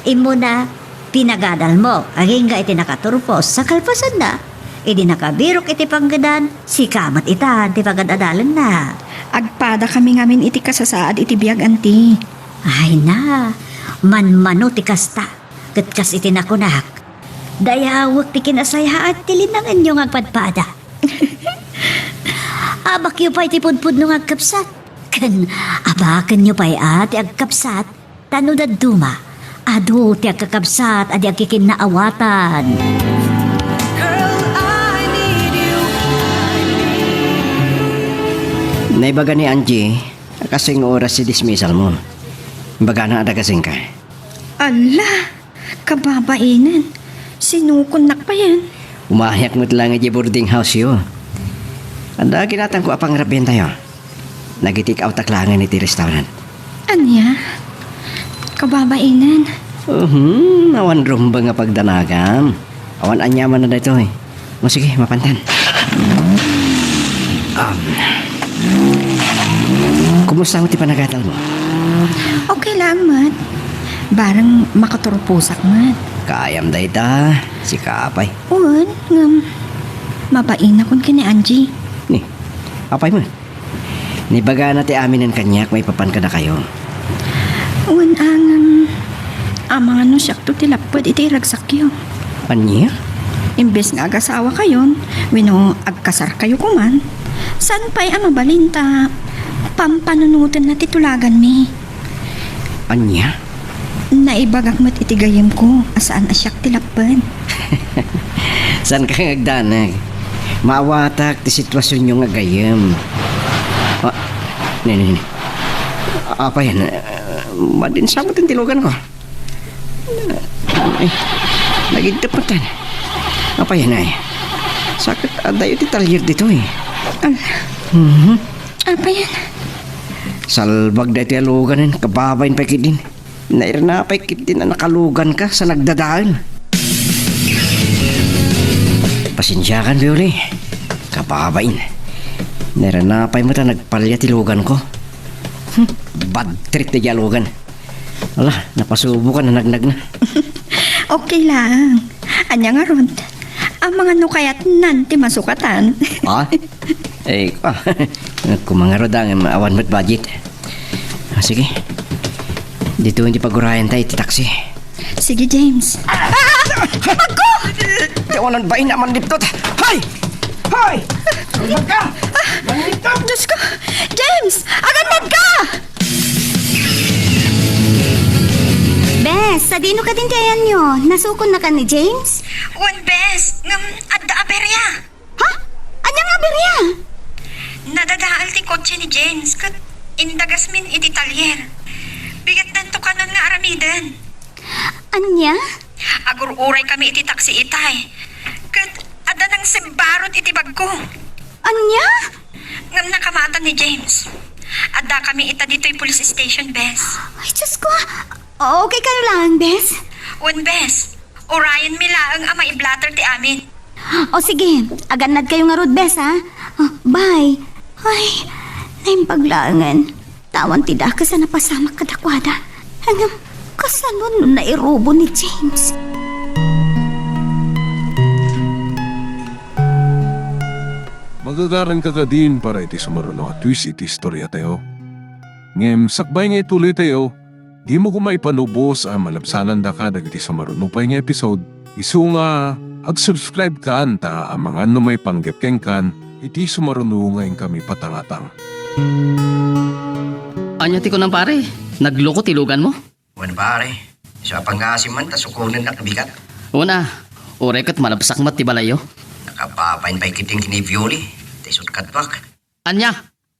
immuna, pinagadalmo, agingga iti nakaturpos, sa kalpasanna, idi nakabirok iti panggedan, sika met itan ti pagad-adalenna. Agpadakami ngamin iti kasasaad iti biag, Auntie. Ay na, manmano ti kasta. Ket kas iti nakunak, dayawek ti kinasayaat ti linangenyo nga agpadpada. Abakyo pay ti pudpudno nga agkabsat. Ken abakenyo pay a ti agkabsat, ta no dadduma, adu ti agkakabsat a di agkikinnaawatan. Naibaga ni Angie a kasing oras ti dismissal mo. Imbagana a dagasenka. Ala! Kababainen, sinukonnak payen. Umayak met laeng idiay boarding house-yo. Adda kinatangko a pangrabientayo. Nagi-take out-ak laengen iti restaurant. Ania? Kababainen. Uhum, awan rumbeng a pagdanagam. Awan aniamanna daytoy. O sige, mapantan. Um, kumusta met ti panagadalmo? Okay laeng met. Bareng makaturposak met. Kayam dayta, sika pay. Wen, ngem, mabainakon ken ni Angie. Ni, apay met? Naibagana ti aminen kaniak maipapan kadakayo. Wen, ngem, amangan no siakto ti lapped iti iragsakyo. Ania? Imbes nga agasawakayon, wenno agkasarkayo koman, saan pay a mabalin ta pampanunotenna ti tulaganmi. Ania? Naibagak met iti gayyemko a saan a siak ti lapped. Saanka nga agdanag? Maawatak ti situasionyo nga gayyem. Ah, ni, ni, ni. Apay, ah, madinsa met ti luganko. Ay, nagidtep met. Apay, ay. Sa ket adayo ti talyer ditoy. Al- Mhm. Apay? Salbag daytoy a luganen, kababain pay ketdin. Nairna pay ketdin a nakaluganka sa nagdadael. Pasensiakan, Violi. Kababain. Nairna pay met a nagpalya ti luganko. Hmm, bad trip daydiay a lugan. Ala, napasubokan a nagnagna. Okay lang. Ania ngarud? Amangan no kayatnan ti masukatan. Ah? Eh, ah, kumangarod ang awan met budget. Ah, sige. Dito hindi pagurayan tayo ti taxi. Sige, James. Ah! Agko! Di awan ang bain na manliptot. Hay! Hay! Manliptot ka! Manliptot! Diyos ko! James! Agannad ka! Bes, sadino kadin ti ayanyo? Nasukon na kan ni James? Wen, Bes, ngem adda aberya. Ha? Ania nga aberya? Nadadael ti kotse ni James ket indagasmin iti talyer. Bigatdanto kanon nga aramiden. Ania? Agur-uray kami iti taksi itay. Ket adda nangsembarot iti bagko. Ania? Ngem nakamatan ni James. Adda kami ita ditoy police station, Bes. Ay, Diyos ko. Okay kayo lang, Bes? Wen, Bes. Urayan mi laeng a maiblatter ti amin. O sige, agannad kayo ngarud, Bes, ha? O, bye. Ay, naimbag laengen. Awan ti dakes a napasamak kadakuada. Ngem, kasano no nairubo ni James? Magagaranka kadin para iti sumaruno a twist iti istoriatayo. Ngem sakbay nga ituloytayo, dimo koma ipanubos a malabsanandaka dagiti sumaruno pay nga episode. Isu nga, ag-subscribe kan ta amangan no maipanggep kenkan iti sumaruno nga inkami patangatang. Ania ti kunam, pare? Nagloko ti luganmo? Wen, pare. Isu a pangngaasim man ta sukonennak bigat. Una, uray ket malabsak met ti balayyo. Nakababain pay ketdin ken ni Violi. Ta isut' katuak. Ania?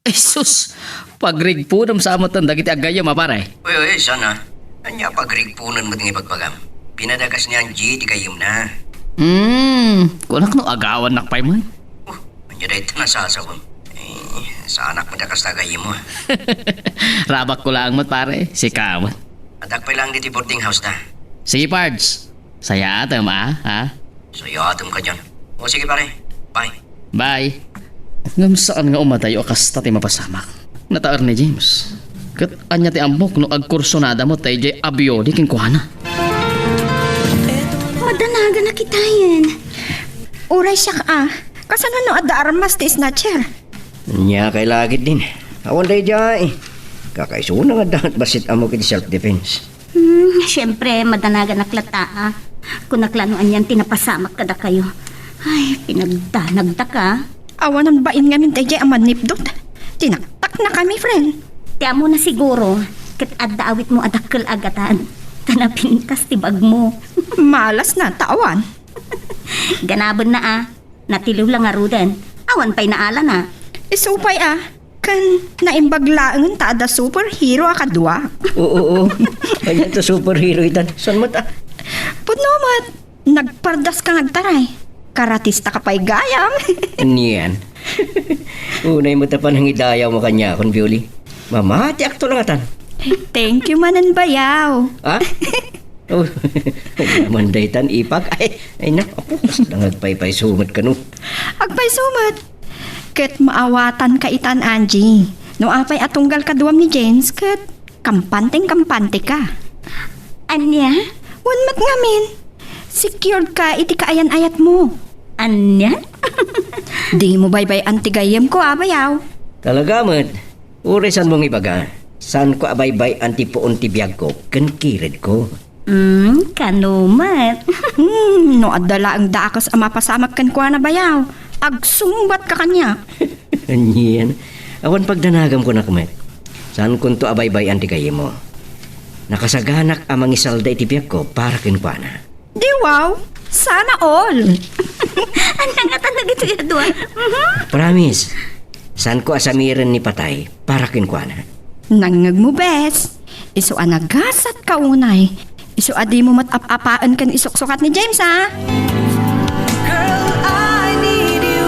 Jesus! Pagrigpunem sa met dagiti aggayyem a, pare. Uy, uy, sana. Ania pagrigpunen met nga ibagbagam? Pinadagas ni Angie ti gayyemna. Hmm, kunak no agawannak pay met. Oh, ania dayta nasasawem? Eh, saanak met a kasta gayyem mo, ah. Rabakko laeng met, pare. Sika met. Addak pay laeng ditoy boarding house ta. Sige, Pards. Sayaatem, a, ha? Sayaatem kadian. O, sige, pare. Bye. Bye. Ngem saan nga umadayo a kasta ti mapasamak. Nataer ni James. Ket ania ti ammok no agkursonada met daydiay a Violi kenkuana? Madanaganak itayen. Uray siak a. Kasano no adda armas ti snatcher? Ania kay lagid din. Awan daydiay. Kakaisuna nga adda met bassit ammok iti self-defense. Hmm, siempre, madanaganak latta, a. Kunak la no anian ti napasamak kadakayo. Ay, pinagdanagdaka. Awanan bain ngamin daydiay a mannipdot. Tinaktaknakami, friend. Ti ammona siguro, ket adda awitmo a dakkel a gatad. Ta napintas ti bagmo. Malasna, ta awan. Ganabenna, a. Natiliw la ngaruden. Awan pay naalana. Isu pay, a. Ken naimbag laengen ta adda superhero a kadua. Oo, oo. Ania ta superhero itan? Saan met, a? Pudno met. Nagpardaska nga agtaray. Karatistaka pay gayam. Anian? Unay met a panangidayawmo kaniakon, Violi. Mamatiakto la ngatan. Thank you manen, bayaw. Ha? Oh, ania man daytan, ipag? Ay, ay, nak, apo, kasta nga agpaypayso met kano. Agpayso met. Ket maawatanka itan, Angie. No apay a tunggal kaduam ni James, ket kampanteng-kampanteka. Ania? Wen met ngamin. Secured ka iti kaayan-ayatmo. Ania? Dimo baybay-an ti gayyemko, a, bayaw. Talaga met. Uray saanmo nga ibaga, saanko a baybay-an ti puon ti biagko ken kiredko. Mm, kano met? Hmm, no adda laeng dakes a mapasamak kenkuana, bayaw, agsungbatka kaniak. Anian? Awan pagdanagam kunak met. Saankonto a baybay-an ti gayyemmo. Nakasaganak a mangisalda iti biagko para kenkuana. Di wow! Sana all! Ania ngatan dagitoy a dua? Mhm. Promise, saanko a samiren ni patay para kenkuana. Nangngegmo, bes. Isu a nagasatka unay. Isu a dimo met ap-apaen ken isuksukat ni James, ha? Girl, I need you.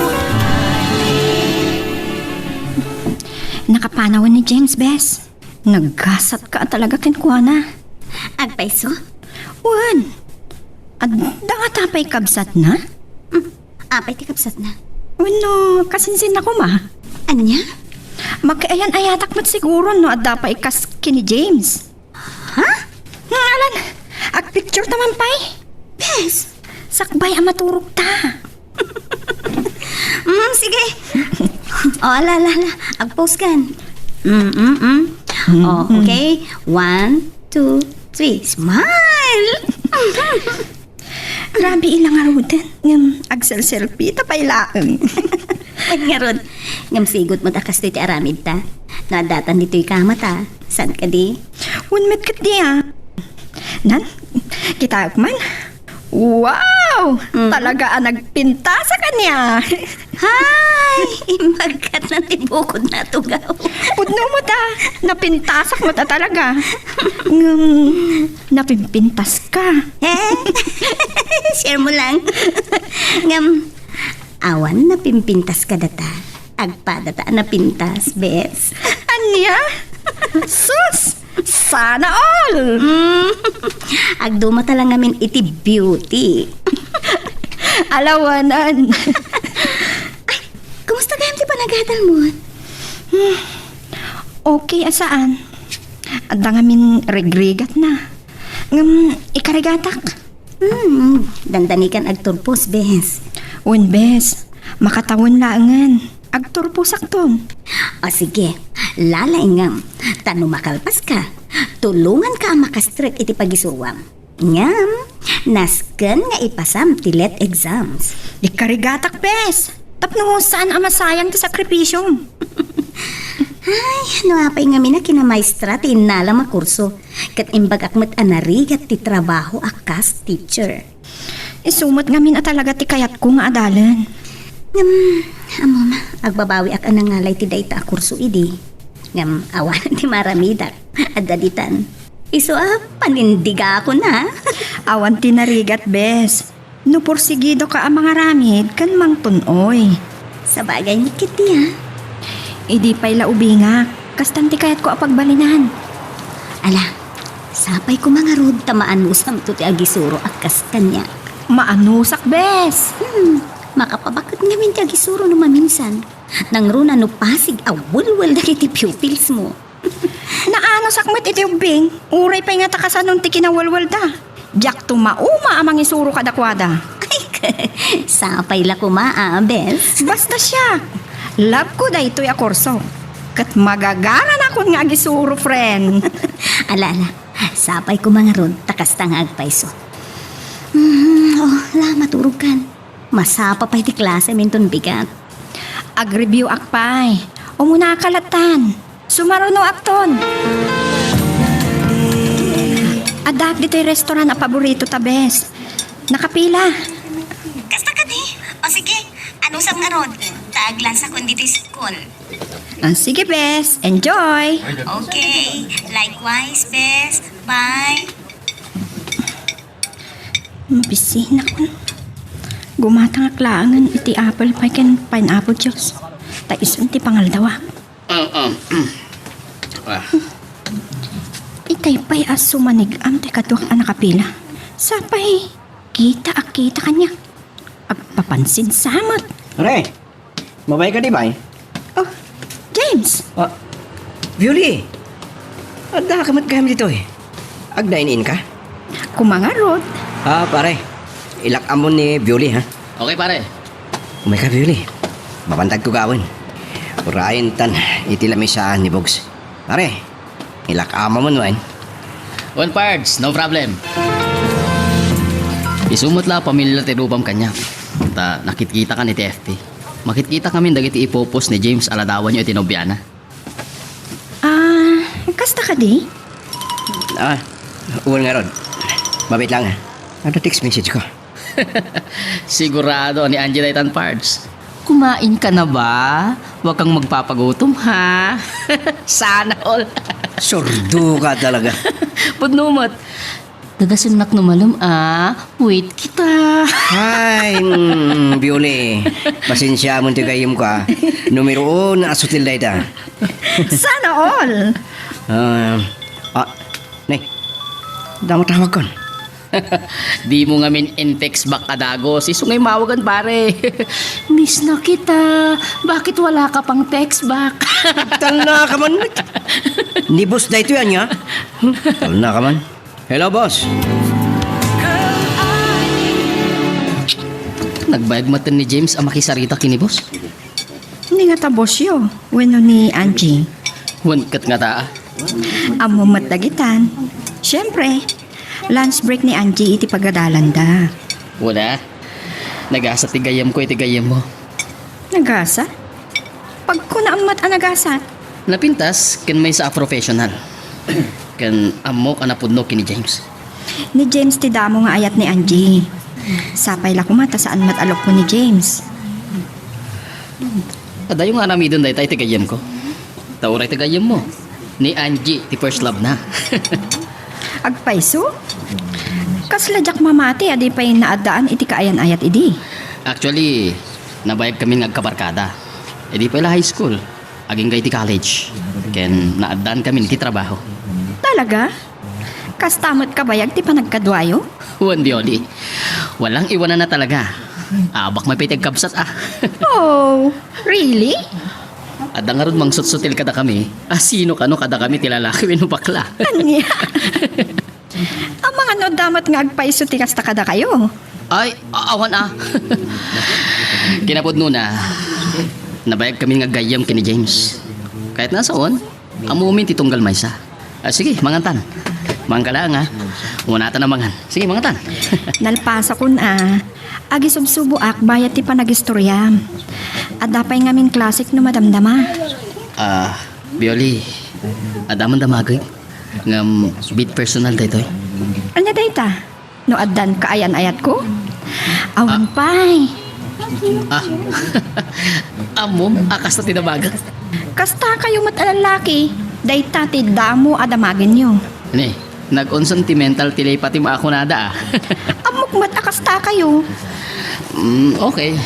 Nakapanawen ni James, bes. Nagasatka a talaga kenkuana. Agpayso? Wen. Adda ngata pay kabsatna? Hmm, apay ti kabsatna? Wenno, kasinsinna koma? Ania? Makiayan-ayatak met siguro no adda pay kas ken ni James. Ha? Hmm, alan, agpicture ta man pay? Bes! Sakbay a maturogta. Mm, sige. O, ala, ala, ala. Ag-pose kan. Mm, mm, mm. O, okay. One, two, three. Smile! Grabe ila ngaruden. Ngem, agselselfie ta pay laeng. Ay, ngarud. Ngem, sigut met a kastoy ti aramid ta. No addatan ditoy kama ta. Saan kadi? Wen met ketdi, a. Nan, kitaek man. Wow! Mm. Talaga a nagpintasak ania. Hay! Imbagkatna ti bukod na tugaw. Pudno met a, napintasak met a talaga. Ngem, napimpintaska. Eh? Share mo lang. Ngem, awan napimpintaska data. Agpadata a napintas, bes. Ania? Sus! Sana all! Mm. Agdumata lang ngamin iti beauty. Alawanan. Ay, kumusta gayam ti panagadal mo? Hmm. Okay a saan. Adda ngamin rigrigatna. Ngem ikarigatak. Hmm, dandanikan agturpos, bes. Wen, bes. Makatawen laengen. Agturposakton. O sige, lalaingem. Ta no makalpaska, tulonganka a makastrek iti pagisuruam. Ngem, nasken nga ipasam ti let exams. Ikarigatak, bes. Tapno saan a masayang ti sakripisiom. Ay, no apay ngamin a kinamaestra ti innalam a kurso, ket imbagak met a narigat ti trabaho a kas teacher. Isu met ngamin a talaga ti kayatko nga adalen. Ngem, ammom, agbabawiak a nangalay ti dayta a kurso idi. Ngem, awan ti maramidak. Adda ditan. Isu a panindigakon a. Awan ti narigat, bes. No porsigidoka a mangaramid ken mangtun-oy. Sabagay met ketdi a. Idi pay la ubingak, kastan ti kayatko a pagbalinan. Ala, sapay koma ngarud ta maanusamto ti agisuro a kas kaniak. Maanusak, bes! Hmm, makapabaket ngamin ti agisuro no maminsan. Nangruna no pasig a welwel dagiti pupils mo. Naanusak met iti ubbing, uray pay nga ta kasanon ti kinawelwelda. Diakto mauma a mangisuro kadakuada. Ay, sapay la koma a, bes. Basta siak, love ko daytoy a kurso. Ket magagaranakon nga agisuro, friend. Ala, ala. Sapay koma ngarud, ta kasta nga agpayso. Mhm, oh, la, maturogkan. Masapa pay ti klaseminton bigat. Ag-review ak pay. Umunaka lattan. Sumarunoakton. Addaak ditoy restaurant a paborito ta, bes. Nakapila. Kasta kadi? O sige, anusam ngarud. Ta aglansakon ditoy school. Ah, sige, bes. Enjoy. Okay. Likewise, bes. Bye. Mabisinakon. Gumatangak laengen iti apple pie ken pineapple juice. Ta isun ti pangaldawak. Ah, ah, mm. Ah. Itay pay a sumanig-am ti kaduak a nakapila. Sapay, kita a kita kaniak. Agpapansin sa met. Re, Mabain kadi, bay? Oh, James! Ah, Violi! Adda ka met gayam ditoy. Agdine-in ka? Koma ngarud. Ah, pare. Ilak ammon ni Violi, ha? Okay, pare. Umay ka, Violi. Mabantag ko gawen. Urayen tan iti lamisaan ni Bugs. Pare, ilak ammon wen. Wen, pards, no problem. Isu met la a pamilya ti rubam kaniak. Ta nakitkita kan iti F B. Makitkita kami dagiti ipopost ni James a ladawanyo iti nobiana. Ah, kasta kadi? Ah, wen ngarud. Mabit lang, ah. Ano text message ko? Sigurado ni Angie daytan, pards. Kumain ka na ba? Huwag kang magpapagutom, ha? Sana all. Sordo ka talaga. Pudno met. Dagasennak no malem a, wait kita. Ay, mm, Bioli. Pasensiamon ti gayyemko, ah. Numero uno a sutil dayta. Sana all. Ah, ah, ne. Damo tawagkon. Dimo ngamin in-text back a dagus. Isu nga imawagan, pare. Miss na kita. Bakit wala ka pang text back? Talna ka man. Ni boss daytoy ania? Hmm, talna ka man. Hello, boss. Nagbayag maten ni James a makisarita ken ni boss. Ni ngata bossyo, wenno ni Angie? Wen ket ngata, ah. Ammo met dagitan. Siyempre, lunch break ni Angie iti pagadalanda. Wala. Nagasa ti gayyemko iti gayyemmo. Nagasa? Pagkunaam met a nagasa. Napintas ken maysa a professional. Ken ammok a napudno ken ni James. Ni James ti damo nga ayat ni Angie. Sapay la koma ta saan met a lukko ni James. Adayo nga aramiden dayta iti gayyemko. Ta uray ti gayyemmo, ni Angie ti first love na. Agpayso? Kasla diak mamati a di pay naaddaan iti kaayan-ayat idi. Actually, nabayag kami nga agkabarkada. Idi pay la high school, agingga iti college. Ken naaddaan kami iti trabaho. Talaga? Kasta met kabayag ti panagkaduayo? Wen, Bioli. Walang iwanan na talaga. Abak may pay ti agkabsat, ah. Oh, really? Adda ngarud mangsutsutil kadakami. A, sino kano kadakami ti lalaki wenno bakla? Ania? Amangan no adda met nga agpayso ti kasta kadakayo? Ay, a-, awan a. Kinapudnona, nabayag kami nga gayyem ken ni James. Kayatna a sawen, ammomin ti tunggal maysa. A, sige, mangantan. Mangkala nga. Unatan a mangan. Sige, mangantan. Nalpasakon a. Agisubsuboak bayat ti panagistoriam. Adda pay ngamin klasik no madamdama. A, Bioli, adda man damagek. Ngem, bit personal daytoy. Ania dayta? No addan kaayan-ayatko? Awan pay. A, ammom a kasta ti damagek? Kastakayo met a lallaki, dayta ti damo a damagenyo. Ne, nag-unsentimental ti lay Fatima a kunada a. Ammok met a kastakayo. Mm, okay.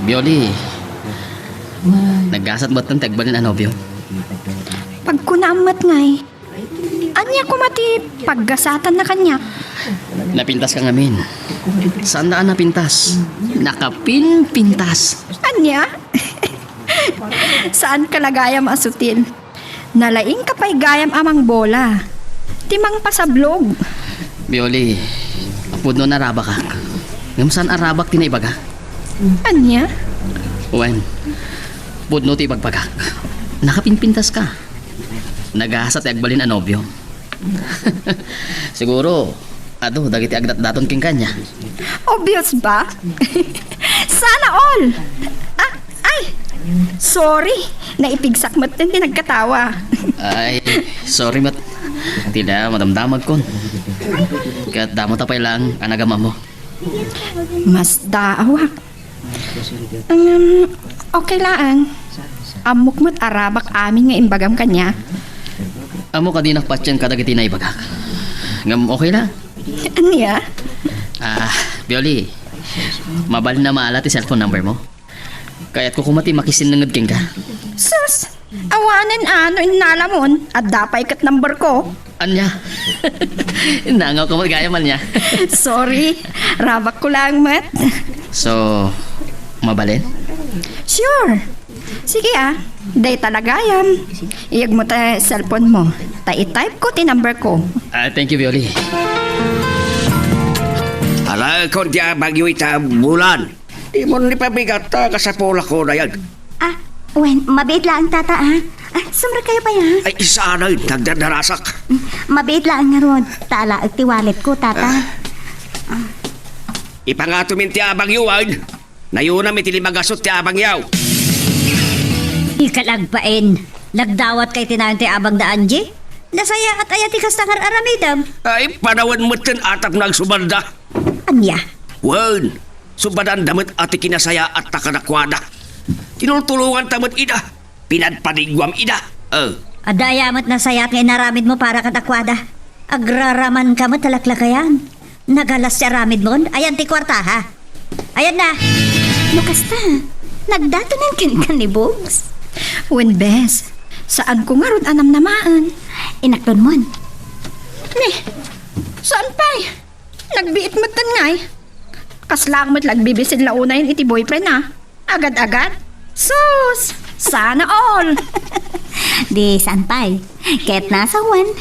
Bioli, naggasat metten ti agbalin a nobio. Pagkunaam met ngay. Ania koma ti paggasatanna kaniak? Napintaska ngamin. Saanna a napintas. Nakapinpintas. Ania? Saanka la gayam a sutil. Nalaingka pay gayam a mangbola. Ti mangpasablog. Bioli, pudno a rabakak. Ngem saan a rabak ti naibagak? Ania? Wen, pudno ti ibagbagak. Nakapinpintaska. Nagasa ti agbalin a nobio. Siguro, adu dagiti agdatdaton kenka ania. Obvious ba? Sana all! Ah, ay! Sorry! Naipigsak met ti nagkatawa. Ay, sorry met. Ti da, madamdamagkon. Ket damo ta pay lang a nagamamo. Masdaawak. Um, okay laeng. Ammok met a rabak amin nga imbagam kaniak. Ammok a dinak patien kadagiti naibagak. Ngem okay la. Ania? Ah, Bioli, mabalin a maala ti cellphone number mo? Kayatko koma ti makisinnanged kenka. Sus! Awanen a no innalamon, adda pay ket number ko. Ania? Nangawka met gayam ania? Sorry, rabakko laeng met. So, mabalin? Sure. Sige a, dayta la gayam. Iyegmo ta cellphone mo. Ta i-type ko ti number ko. Ah, thank you, Bioli. Alaekon ti abagyo ita, Bulan. Dimon ipabigat ta kasapulakon, dayag. Ah, wen, mabiit laeng, Tata, ah. Ah, sumrekkayo pay, ah. Ay, saan a nagdadarasak. Mabiit laeng ngarud, ta alaek ti walletko, Tata. Ah. Ipangatomin ti abangyo, wen. Nayonam iti lima gasut ti abangyaw. Ikalag bain, nagdawatka iti nayon ti abangda, Angie? Nasayaat aya ti kasta nga ar-aramidem? Ay, panawen metten a tapno agsubanda. Ania? Wen, subadanda met a ti kinasayaatta kadakuada. Tinultulonganta met ida. Pinadpadiguam ida. Eh. Adda aya met nasayaat nga inaramidmo para kadakuada? Agraramanka met a laklakayan. Nagalas ti aramidmon? Ayan ti kuarta, ha? Ayan na. No kasta, nagdatonen kenka ni Bugs? Wen, bes. Saanko ngarud a namnamaen. Inaklonmon. Ni, saan pay? Nagbiit metten ngay. Kasla met la agbibisin la unayen iti boyfriend a. Agad-agad? Sus! Sana all! Di saan pay. Ket nasawen,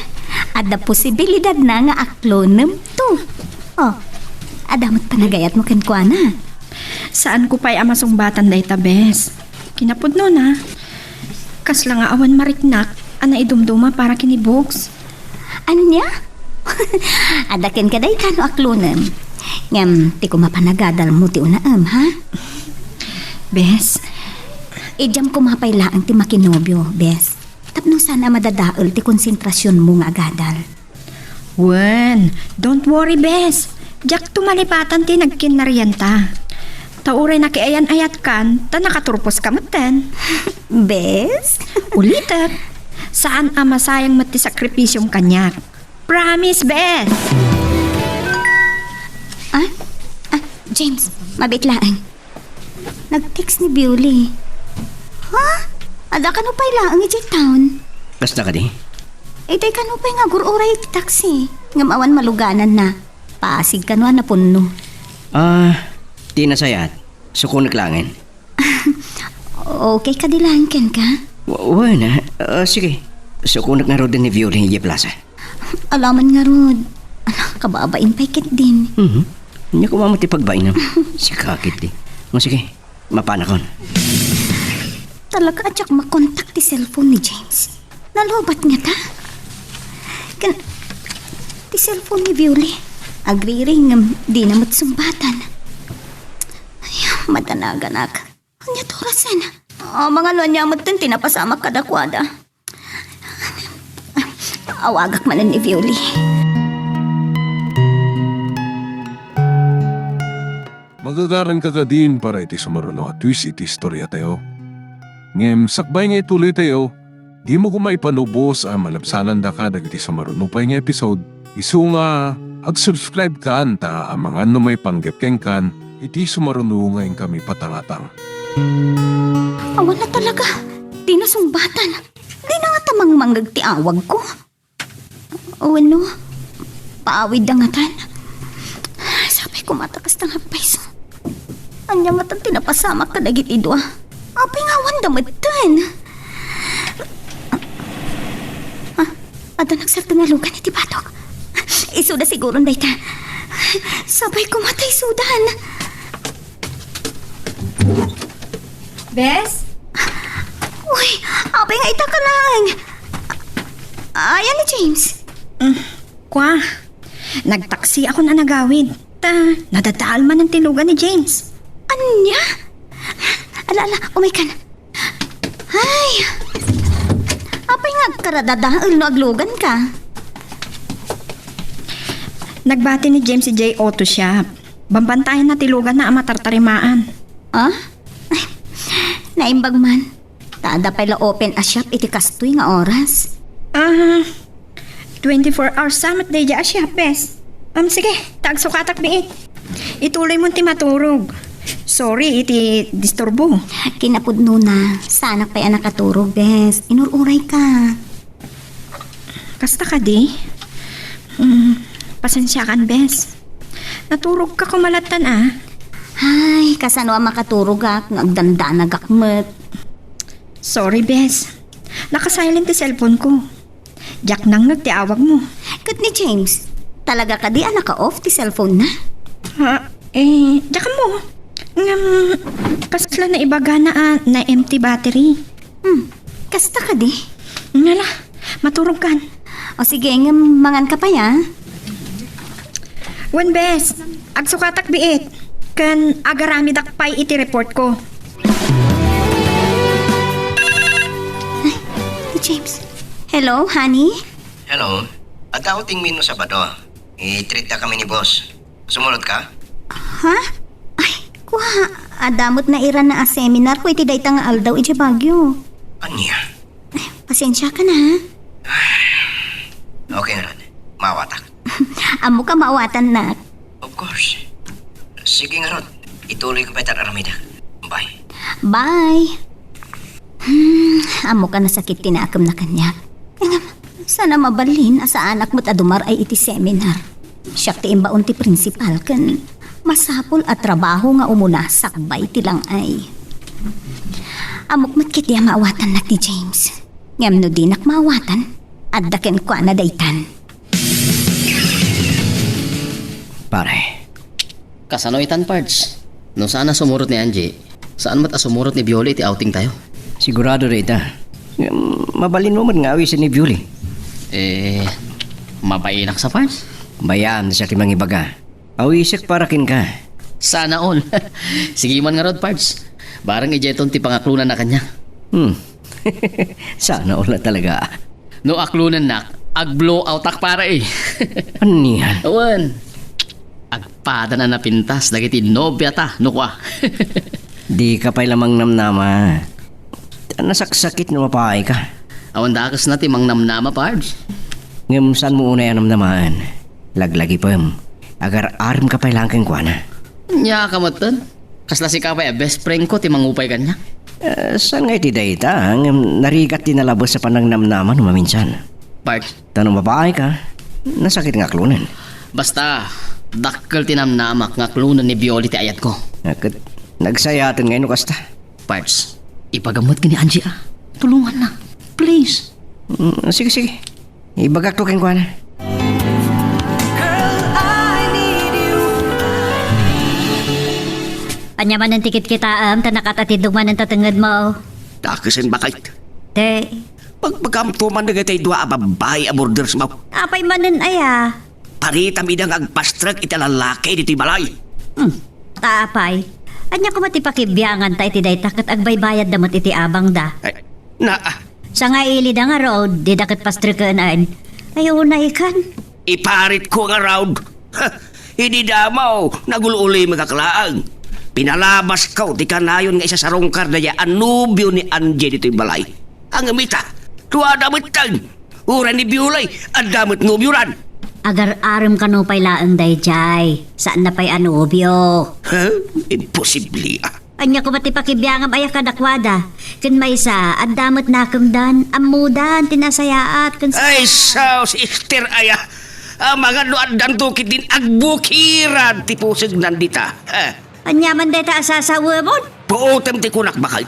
adda posibilidadna nga aklonem to. Oh, adda met panagayatmo kenkuana. Saanko pay a masungbatan dayta, bes. Kinapudnona, kasla nga awan mariknak a naidumduma para ken ni Bugs. Ania? Adda kenka dayta no aklonem. Ngem, ti koma panagadalmo ti unaem, ha? Bes. Idiam koma pay laeng ti makinobio, bes. Tapno saan a madadael ti konsentrasionmo nga agadal. Wen, don't worry, bes. Diak tumalipatan ti nagkinnarianta. Ta uray nakiayan-ayatkan, ta nakaturposka metten. Bes? Ulitek, saan a masayang met ti sakripisiom kaniak. Promise, bes! Ah? Ah, James, mabiit laeng. Nag-text ni Bioli. Ha? Adda kano pay laeng idiay town? Kasta kadi? Itay kano pay nga agur-uray iti taxi. Ngem awan malugananna. Pasig kano a napunno. Ah, ti nasayaat. Sukonek laengen. Okay kadi laeng kenka? W-, wen, ah, ah, sige. Sukonek ngaruden ni Violin idiay plaza. Alaman ngarud. Ala, kababain pay ketdin. Mhm. Ania koma met ti pagbainam? Sika ketdi. O, sige. Mapanakon. Talaga a diak makontak ti cellphone ni James. Nalowbat ngata? Ken ti cellphone ni Violi, agriring ngem dina met sungbatan. Ay, madanaganak. Ania ti orasen? Ah, mangalo ania metten ti napasamak kadakuada. Awagak manen ni Violi. Magagaranka kadin para iti sumaruno a twist iti istoriatayo. Ngem sakbay nga ituloytayo, dimo koma ipanubos a malabsanandaka dagiti sumaruno pay nga episode, isu nga ag-subscribe kan ta amangan no maipanggep kenkan iti sumaruno nga inkami patangatang. Awan la talaga. Dina sungbatan. Dina ngata mangmangngeg ti awagko. Wenno, paawidda ngatan. Sapay koma ta kasta nga agpayso. Ania ngatan ti napasamak kadagiti dua? Apay nga awanda metten? Ah, adda nagsardeng a lugan iti batok. Isuda siguron dayta. Sapay koma ta isudan. Bes? Uy, apay nga ita ka laeng? Ayan ni James. Mm, kua, nagtaksiakon a nagawid. Ta, nadadael manen ti lugan ni James. Ania? Ala, ala, umaykan. Ay, apay nga agkaradadael no agluganka? Nagbati ni James idiay auto shop. Bambantayanna ti luganna a matartarimaan. Ah? Ay, naimbag man. Ta adda pay la open a shop iti kastoy nga oras. Ah, twenty-four hours sa met daydiay a shop, bes. Um, sige, ta agsukatak biit. Ituloy mon ti maturog. Sorry iti disturbo. Kinapudnona, saanak pay a nakaturog, bes. Inur-urayka. Kasta kadi? Mm, pasensiakan, bes. Naturogka koma lattan, a. Ay, kasano a makaturogak nga agdandanagak met? Sorry, bes. Naka-silent ti cellphone ko. Diak nangngeg ti awagmo. Ket ni James, talaga kadi a naka-off ti cellphone na? Ha? Eh, diak ammo. Ngem, kasla naibagana a na-empty battery. Hmm, kasta kadi? Ngala, maturogkan. O sige, ngem manganka pay, a. Wen, bes, agsukatak biit, ken agaramidak pay iti report ko. Ay, ni James. Hello, honey? Hello. Adda outing mi no Sabado. I-treat-da kami ni boss. Sumulot ka? Ha? Ay, kua, adda met nairanna a seminar ko iti dayta nga aldaw idiay Baguio. Ania? Ay, pasensiakan, ha? Okay ngarud. Maawatak. Ammok a maawatannak. Of course. Sige ngarud. Ituloyko pay ti ar-aramidak. Bye. Bye. Hmm, ammok a nasakit ti naekemna kaniak. Ngem, saan a mabalin a saanak met a dumar-ay iti seminar. Siak ti imbaon ti principal ken masapul a trabaho nga umuna sakbay ti lang-ay. Ammok met ketdi a maawatannak ni James. Ngem no dinak maawatan, adda kenkuana daytan. Pare. Kasano itan, Pards? No saan a sumurot ni Angie, saan met a sumurot ni Bioli iti outing tayo. Sigurado dayta. Ngem, mabalinmo met nga awisen ni Bioli. Eh, mabainak sa, Pards? Bayaan, siak ti mangibaga. Awisek para kenka. Sana all. Sige man ngarud, Pards. Bareng idiayton ti pangaklonanna kaniak. Hmm. Sana all a talaga. No aklonennak, ag-blow outak, pare, eh. Anian? Awan. Agpadan a napintas dagiti nobiata, no kua. Dika pay la mangnamnama. Nasaksakit no mapaayka. Awan dakesna ti mangnamnama, Pards. Ngem saanmo unay a namnamaen. Laglagipem. Agar-aremka pay laeng kenkuana. Ania ka metten? Kasla sika pay a best friend ko ti mangupay kaniak. Eh, saan nga iti dayta, ngem narigat ti nalabes a panangnamnama no maminsan. Pards. Ta no babaika, nasakit nga aklonen. Basta, dakkel ti namnamak nga aklonen ni Bioli ti ayatko. Ket, nagsayaten ngay no kasta. Pards, Ibagam met ken ni Angie a. Tulonganna. Please. Mm, sige, sige. Ibagakto kenkuana. Ania manen ti kitkitaem, ta nakatatidog manen ta tengngedmo? Dakesen, baket. Te. Pagpagamto man dagiti dua a babbai a bordersmo. Apay manen aya? Paritam ida nga agpastrek iti lallaki ditoy balay. Hmm. Ta apay? Ania koma ti pakibianganta iti dayta ket agbaybayadda met iti abangda? Ay, na, ah. Sangailida ngarud, dida ket pastreken. Ay, unay kan. Iparitko ngarud. Ha, idi damo, nagul-ulimekak laeng. Pinalabasko ti kanayon nga isasarungkar dayta a nobio ni Angie ditoy balay. Ngem ita, tua da metten. Uray ni Biolay, adda met nobioran. Agar-arem kano pay laeng daydiay. Saanna pay a nobio. Ha? Imposible, ah. Ania koma ti pakibiangam aya kadakuada? Ken maysa, adda met nakemdan, ammodan ti nasayaat ken sa- Ay, sus, Esther aya. Amangan no addanto ketdin agbukiran ti pusegnan dita. Eh. Ania man dayta a sasawemon? Puotem ti kunak, baket.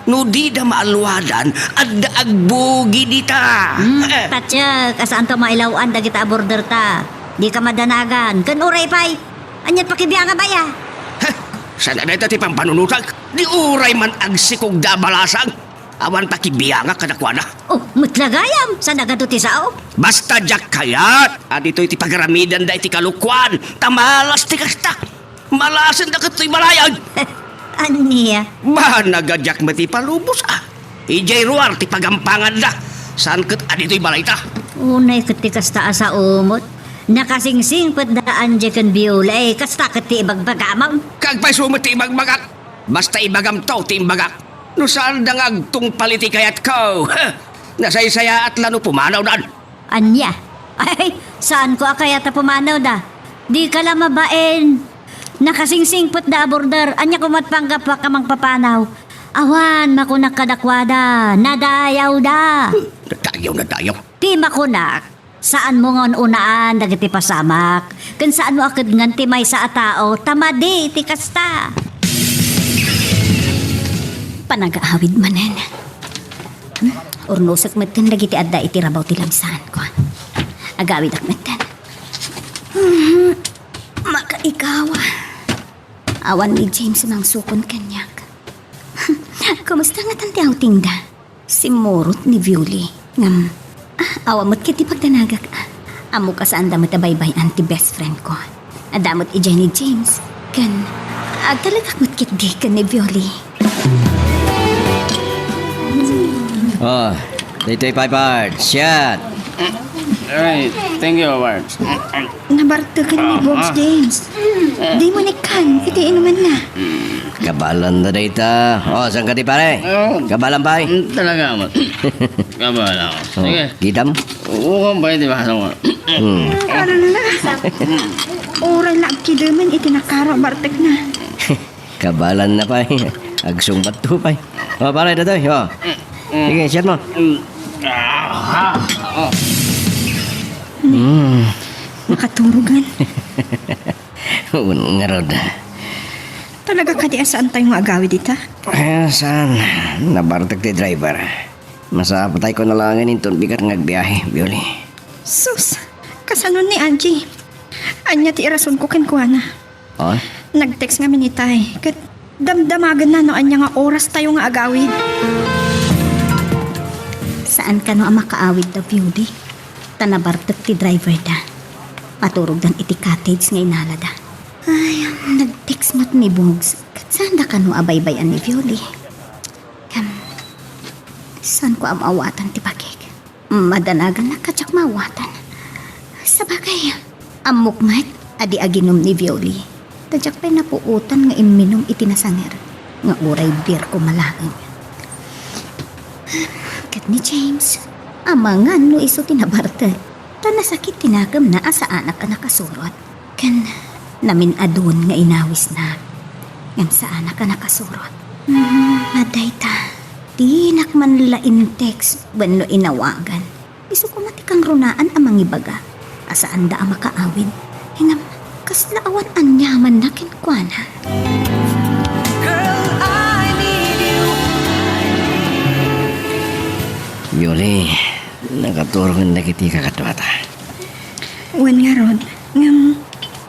No dida maalluadan, adda agbugi dita. Hmm, Eh. Patiek, a saanto mailaw-an dagita a borderta. Dika madanagan. Ken uray pay, ania ti pakibiangam aya? Heh, saan a dayta ti pampanunotak? Di uray man agsikogda a balasang. Awan pakibiangak kadakuada. Oh, met la gayam, saan a gadu ti sao? Basta diak kayat a ditoy ti pagaramidanda iti kalokuan, ta malas ti kasta. Malasenda ket toy balayan. Ania? Banag a diak met ipalubos, ah. Idiay ruar ti pagampanganda. Saan ket a ditoy balayta? Unay ket ti kasta a sao met. Nakasingsingpetda Angie ken Biolay, kasta ket ti ibagbagamon. Kagpayso met ti ibagbagak. Basta ibagamto ti imbagak. No saanda nga agtungpal iti kayatko, nasaysayaat la no pumanawdan. Ania? Ay, saanko a kayat a pumanawda. Dika la mabain. Nakasingsingpetda a border. Ania koma ti panggapuak a mangpapanaw? Awan, makunak kadakuada. Nadayawda. Nadayaw, nadayaw. Ti makunak, saanmo nga un-unaan dagiti pasamak, ken saanmo a kedngan ti maysa a tao ta madi ti kasta. Panagaawid manen. Hmm? Urnosek metten dagiti adda iti rabaw ti labsaanko. Agawidak metten. Hmm. Makaikaw. Awan ni James mangsukon kaniak. Kumusta ngatan ti outingda? Simmurot ni Violi. Ngem, ah, awan met ketdi pagdanagak. Ammok a saanda met a baybay-an ti best friend ko. Adda met idiay ni James. Ken, agtalekak met ketdi ken ni Violi. Oh, daytoy pay, Pards. Shot. Ay, thank you, Pards. Nabarteken ni Bobs, James. Dimo ni kan iti inumanna. Kabalan na dayta. Oh, saan ka di pare? Oh. Kabalan pay? Mm, talaga, amat. Kabalan ako. Oh, sige. Kitam? Oo, kan pay, di ba? Ano nga? Hmm. Ano na? Uray la agkidemen iti nakaro a bartekna. Kabalan na pay. Agsungbat to pay. Oh, pare, datoy. Oh. Mm. Sige, shot mo. Mm. Ah, ah, oh. Hmm. Nakaturog man. Wen ngarud. Talaga kadi a saantayo nga agawid ita? Eh, saan? Nabartek ti driver. Masapatayko na laengen inton bigat nga agbiahe, Bioli. Sus! Kasano ni Angie? Ania ti irasonko kenkuana? Oh? Nag-text ngamin itay, ket damdamagenna no ania nga orastayo nga agawid. Saan kano a makaawid da, Bioli? Ta nabartek ti driver da. Paturogdan iti cottage nga inalada. Ay, nag-text met ni Bugs. Ket saanda kano a baybay-an ni Violi? Ken, saanko a maawatan ti bakek? Madanagannak a diak maawatan. Sabagay, ammok met a di aginum ni Violi. Ta diak pay napuotan nga imminum iti nasanger nga uray beer koma laeng. Ket ni James, amangan no isu ti nabartek. Ta nasakit ti nakemna a saanak a nakasurot. Ken namin-adun nga inawisnak. Ngem saanak a nakasurot. Hmm, adda ita. Dinak man la in-text wenno inawagan. Isu koma ti kangrunaan a mangibaga a saanda a makaawid. Ngem kasla awan aniamanna kenkuana. Girl, I need you. Uli, nakaturong dagiti kakaduata. Wen ngarud, ngem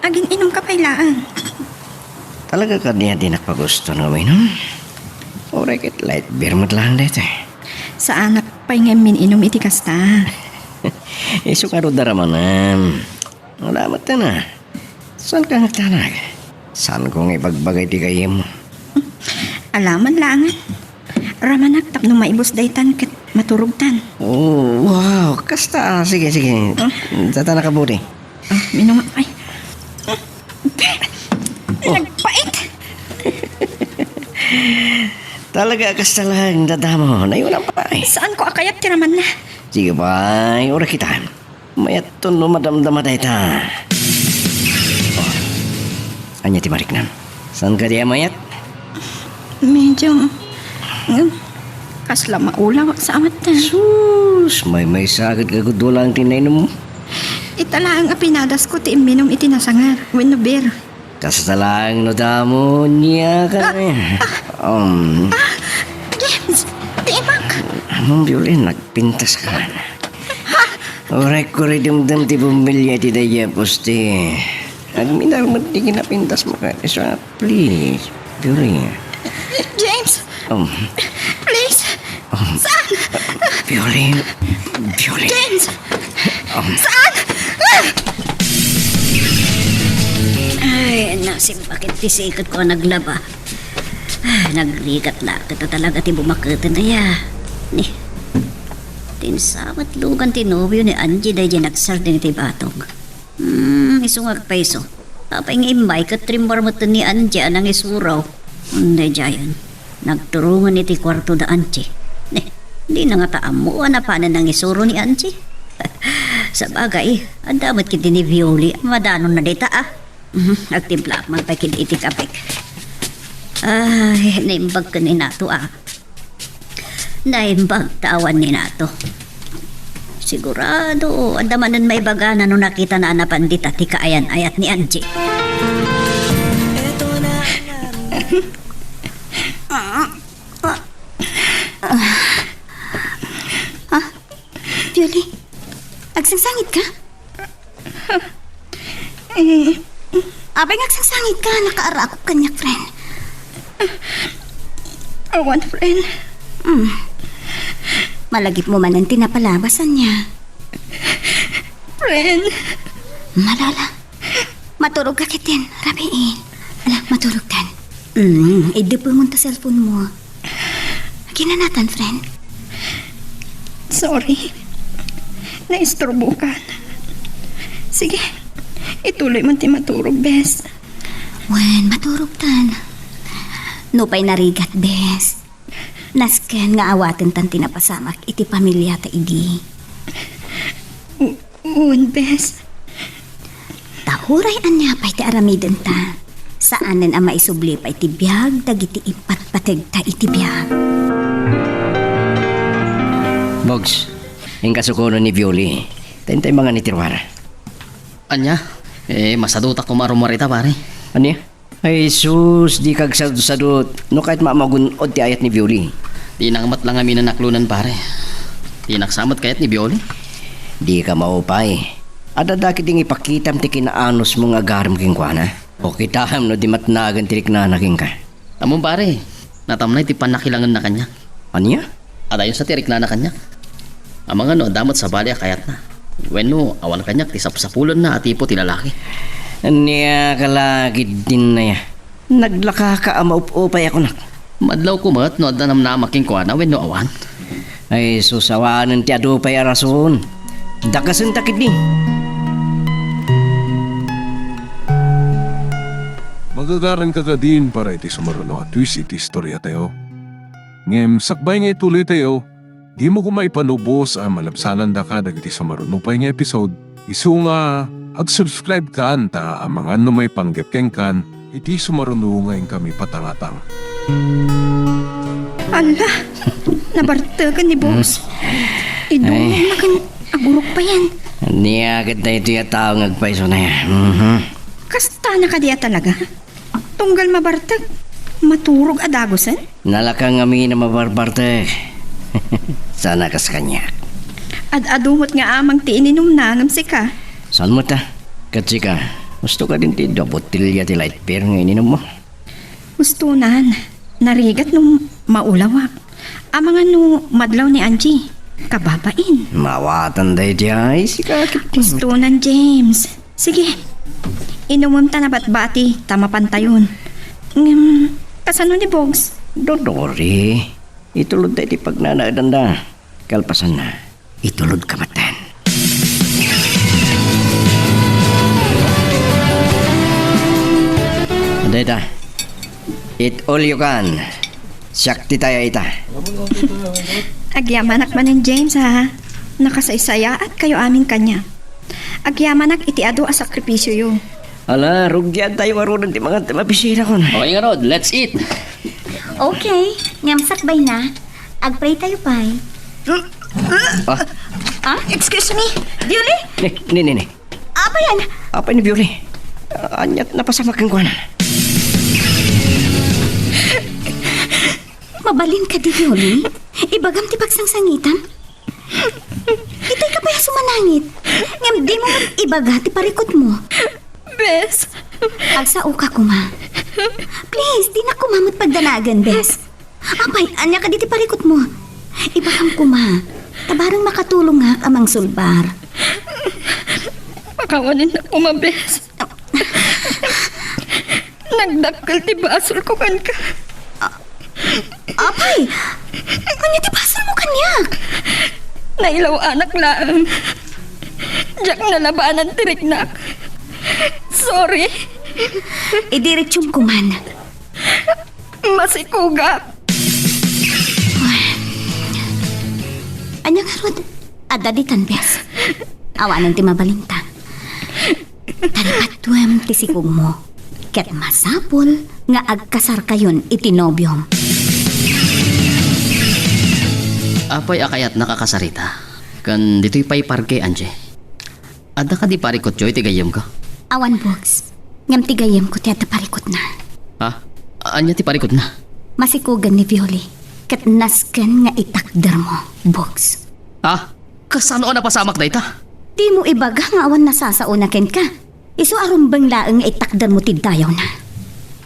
agin-inumka pay laeng. Talaga kadi a dinak pagusto nga uminum? Uray ket light beer met laeng daytoy. Saanak pay nga immin-inum iti kasta. Isu ngarud a ramanem. Wala met ta na. Saanka nga agdanag? Saanko nga ibagbaga iti gayyemmo? Alaman laengen. Ramanak tapno maibus daytan ket maturogtan. Oh, wow. Kasta, ah, sige, sige. Ah. Data na kabuti. Ah, minunga. Ay. Ah, pe! Oh. Nagpait! Talaga, kasta lang, dadamo. Nayunan pa, eh. Saanko a kayat ti ramanna? Sige, bay. Ura kita. Mayatton no madamdama dayta. Oh. Ania ti mariknam? Saan ka di amayat? Medyo, mm, kasla maulawak sa amatta. Sus, maymaysa ket gagudulaang ti nainum mo. Ita laeng a pinadasko ti imminum iti nasangar, wenno beer. Kasta laeng no damo, nia ka. Ah, ah. Um. Ah, James, tiimak. Among Violin, nagpintas ka man. Ha? Uray ko ridimdem ti bumbilya iti daydiay a poste. Agminarmet ti kinapintas mo ka. Isu a, please, Violin. James, Um. Please. Um. Saan? Violin. Violin. James! Um. Saan? Ah! Ay, nasimbakit ti siketko a naglaba. Ah, nagrigat la ket talaga ti bumaketen aya. Ni, ti insamet lugan ti nobio ni Angie daydiay nagsardeng iti batog. Hmm, isu nga agpayso. Apay nga immay ket rimmuar metten ni Angie a nangisuro. Daydiayen, nagturongen iti kuarto da Angie. Ne, dina ngata ammo a napanen nangisuro ni Angie. Sabagay, adda met ketdi ni Violi. Madanonna dayta, ah. Mhm, agtimplaak man pay ketdi iti kapek. Ay, naimbag ken ni Nato, ah. Naimbag ta awan ni Nato. Sigurado, adda manen maibagana no nakitana a napan dita ti kaayan-ayat ni Angie. Ah, Violi, agsangsangit ka? Eh, apay nga agsangsangit ka? Nakaarakop kaniak, friend. Awan, friend. Hmm. Malagipmo manen ti napalabas, ania? Friend. Malala. Maturog ka ketdin, rabiin. Ala, maturog ka. Hmm, idepemon ta cellphone mo. Kinanatan, friend? Sorry. Naisturbokan. Sige, ituloy man ti maturog, bes. Wen, maturogtan. Nupay narigat, bes. Nasken nga awatentan ti napasamak iti pamiliata idi. Wen, bes. Ta uray ania pay ti aramidenta, saanen a maisubli pay ti biag dagiti impatpategta iti biag. Bogs, inka sukonen ni Violi. Ta intay mangan iti ruara. Ania? Eh, masadutak koma a rummuar ita, pare. Ania? Ay, sus, dika agsadutsadut. No kayat maamagun-od ti ayat ni Violi. Dinak met la ngamin a naklonan, pare. Dinak sa met kayat ni Violi. Dika maupay. Adda dagiti nga ipakitam ti kinaanusmo nga agarem kenkuana. O kitaem no di matnagan ti riknana kenka. Ammom, pare, natamnay ti pannakilangenna kaniak. Ania? Adayon sa ti riknana kaniak. Amangan no adda met sabali a kayatna. Wenno, awan kaniak ti sapsapulenna a tipo ti lalaki. Ania ka la ketdin aya? Naglakaka a maup-upay a kunak. Madlawko met no adda namnama kenkuana wenno awan. Ay, sus, awanen ti adu pay a rason. Dakesenta ketdi. Magagaranka kadin para iti sumaruno a twist iti istoriatayo. Ngem sakbay nga ituloytayo, dimo koma ipanubos a malabsanandaka dagiti sumaruno pay nga episode, isu nga ag-subscribe kan ta amangan no maipanggep kenkan iti sumaruno nga inkami patangatang. Alla, nabarteken ni Boss. Idungog Ay. na ken agurok payen. Ania ket daytoy a tao nga agpayso na. Mhm. Kasta na kadi a talaga? Tunggal mabartek, maturog a dagusen? Nalaka ngamin a mabarbartek. Saan a kas kaniak. Ad-adu met nga amang ti ininumna ngem sika. Saan met a? Ket sika, gusto ka din ti dua botelya ti light beer nga ininummo? Gustonan. Narigat no maulawak. Amangan no madlaw ni Angie. Kababain. Mawatan daydi ay, sika ket. Gustonan, James. Sige. Inumem ta nabatbati, ta mapantayon. Ngem, kasano ni Bogs? Don't worry. Itulod ta iti pagnanaedanda. Kalpasanna, itulod ka met. Dayta. Eat all you can. Siak ti taya ita. Agyamanak manen, James, ha? Nakasaysayaat kayo amin kanya. Agyamanak iti adu a sakripisyoyo. Ala, rugian tayo ngaruden ti mangan ti mabisinakon. Okay ngarud, let's eat. Okay, ngem sakbayna, agpray tayo pay. Ah? Ah, excuse me, Violi? Ni, ni, ni, ni. Apay yan? Apay ni Violi? Ah, aniat napasamak kenkuana. Mabalin kadi, Violi? Ibagam ti pagsangsangitam? Itay ka pay a sumanangit. Ngem dimo met ibaga ti parikutmo. Bes. Agsaoka koma. Please, dinak koma met pagdanagen, Bes. Apay, ania kadi ti parikutmo? Ibagam koma. Ta bareng makatulongak a mangsulbar. Pakawanennak koma, Bes. Nagdakkel ti basolko kenka. A-, apay! Ania ti basolmo kaniak? Nailaw-anak laeng. Diak nalabanan ti riknak. Sorry. Idiretsum koman. Masikogak. Ania ngarud? Adda ditan, Bes. Awanen ti mabalinta. Taripatuem ti sikogmo, ket masapul nga agkasarkayon iti nobiom. Apay a kayatnak a kasarita? Ken ditoy pay parke, Angie. Adda kadi parikutyo iti gayyemko? Awan, Bogs. Ngem ti gayyemko ti adda parikutna. Ha? Ania ti parikutna? Masikogan ni Violi, ket nasken nga itakdermo, Bogs. Ha? Kasano a napasamak dayta? Dimo ibaga nga awan nasasaona kenka. Isu a rumbeng laeng nga itakdermo ti dayawna.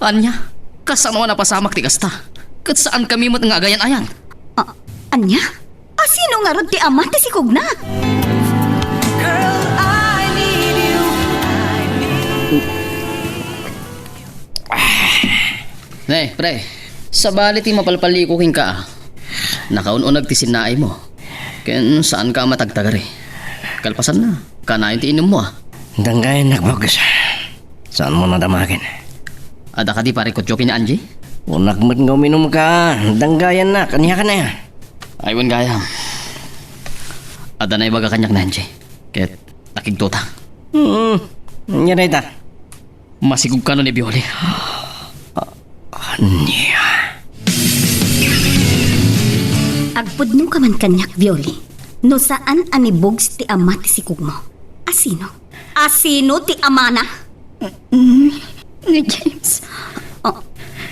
Ania? Kasano a napasamak ti kasta? Ket saankami met nga agayan-ayan. A-, ania? A, sino ngarud ti ama ti sikogna? Girl, I need you. I need Ne, pre, sabali ti mapalpaliko kenka, a. Nakaun-uneg ti sinnaaymo. Ken saanka a matagtagari. Kalpasanna, kanayon ti inummo, a. Danggayannak, Bogs. Saanmo nadamagen. Adda kadi parikutyo ken ni Angie? Kunak met nga uminumka. Danggayannak. Ania kaniak? Ay, wen gayam. Adda naibaga kaniak ni Angie. Ket nakigtota. Hmm. Ania dayta? Masikog kano ni Violi? Ania? Agpudno ka man kaniak, Violi. No saan a ni Bogs ti ama ti sikogmo. A sino? A sino ti amana? Mm, ni James. A-,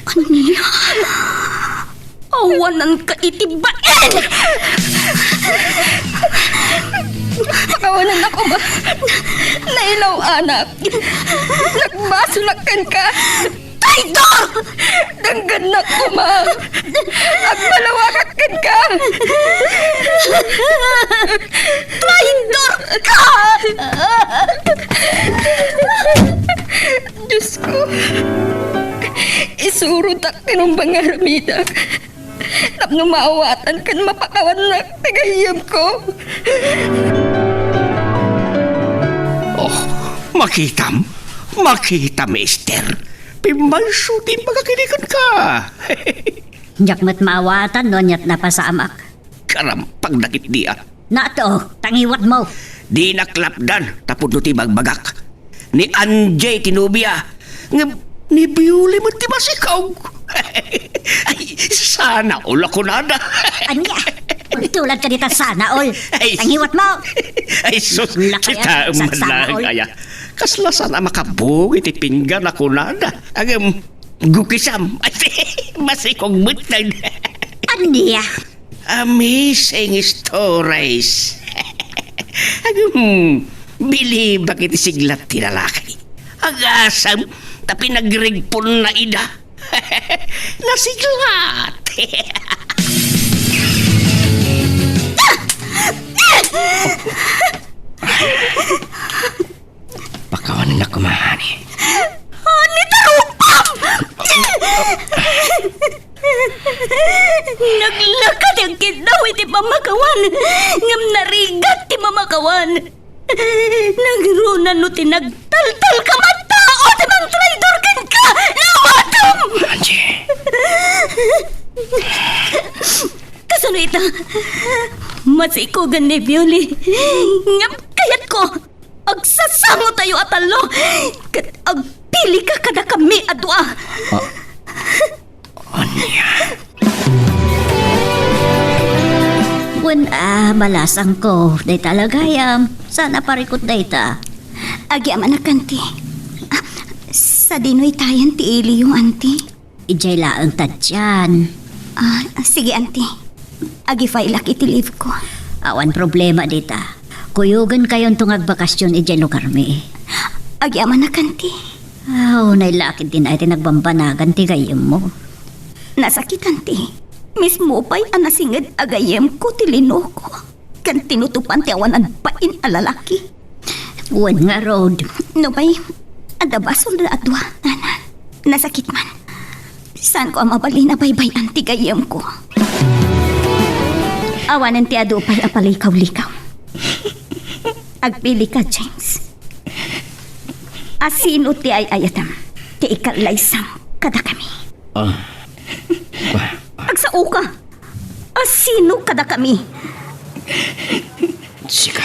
ania? Awananka iti bain! Pakawanennak koma. Nailaw-anak. Nagbasolak kenka. Traidor! Denggennak koma. Agbalawakak kenka. Traidor ka! Diosko, isurotak ti rumbeng nga aramidak tapno maawatan ken mapakawannak ti gayyemko. Oh, makitam? Makitam, Ester? Pimmayso ti imbagak kenka. Diak met maawatan no aniat napasamak. Karampag dagiti a. Nato, tangiwatmo. Dinak lapdan, tapno ti bagbagak. Ni Angie ti nobia. Ngem, ni Violi met ti masikog. Ay, sana all a kunada. Ania? Tulad ka dita sana all. Ay, tangiwatmo. Ay, sus, lakay, kita sa-, sana all. Aya. Kasla saan a makabug iti pinggan a kunada. Agem, gukisam. Ay, masikog met. Ania? Amazing stories. Agum, bilibak iti siglat ti lalaki. Agasam, ta pinagrigponna ida. Nasiglat. Pakawanennak koma, honey. Honey, tarupam! Naglakad ti agkiddaw iti pamakawan, ngem narigat ti pamakawan. Nagruna no ti nagtaltal ka mattao ti mangtraidor kenka, nawatom! Angie. Kasano ita? Masikogan ni Violi. Ngem kayatko, agsasangotayo a tallo, ket agpilika kadakami a dua. Ah, ania? Wen a, balasangko, dayta la gayam. Saan a parikut dayta? Agyamanak, anti. Ah, sadino itayen ti iliyo, anti? Idiay laeng ta dian. Ah, sige, anti. Agi-file-ak iti leave ko. Awan problema dita. Kuyogenkayonto nga agbakasyon idiay lugarmi. Agyamanak, anti. Aw, nailakid din ay ti nagbambanagan ti gayyemmo. Nasakit, anti. Mismo pay a nasinged a gayyemko ti linoko ken tinutopan ti awanan bain a lalaki. Wen ngarud. Nupay, adda basolda a dua, nana. Nasakit man. Saanko a mabalin a baybay-an ti gayyemko. Awanen ti adu pay a palikaw-likaw. Agpili ka, James. A sino ti ay-ayatem ti ikalaysam kadakami? Ah. Agsaoka. A sino kadakami? Sika.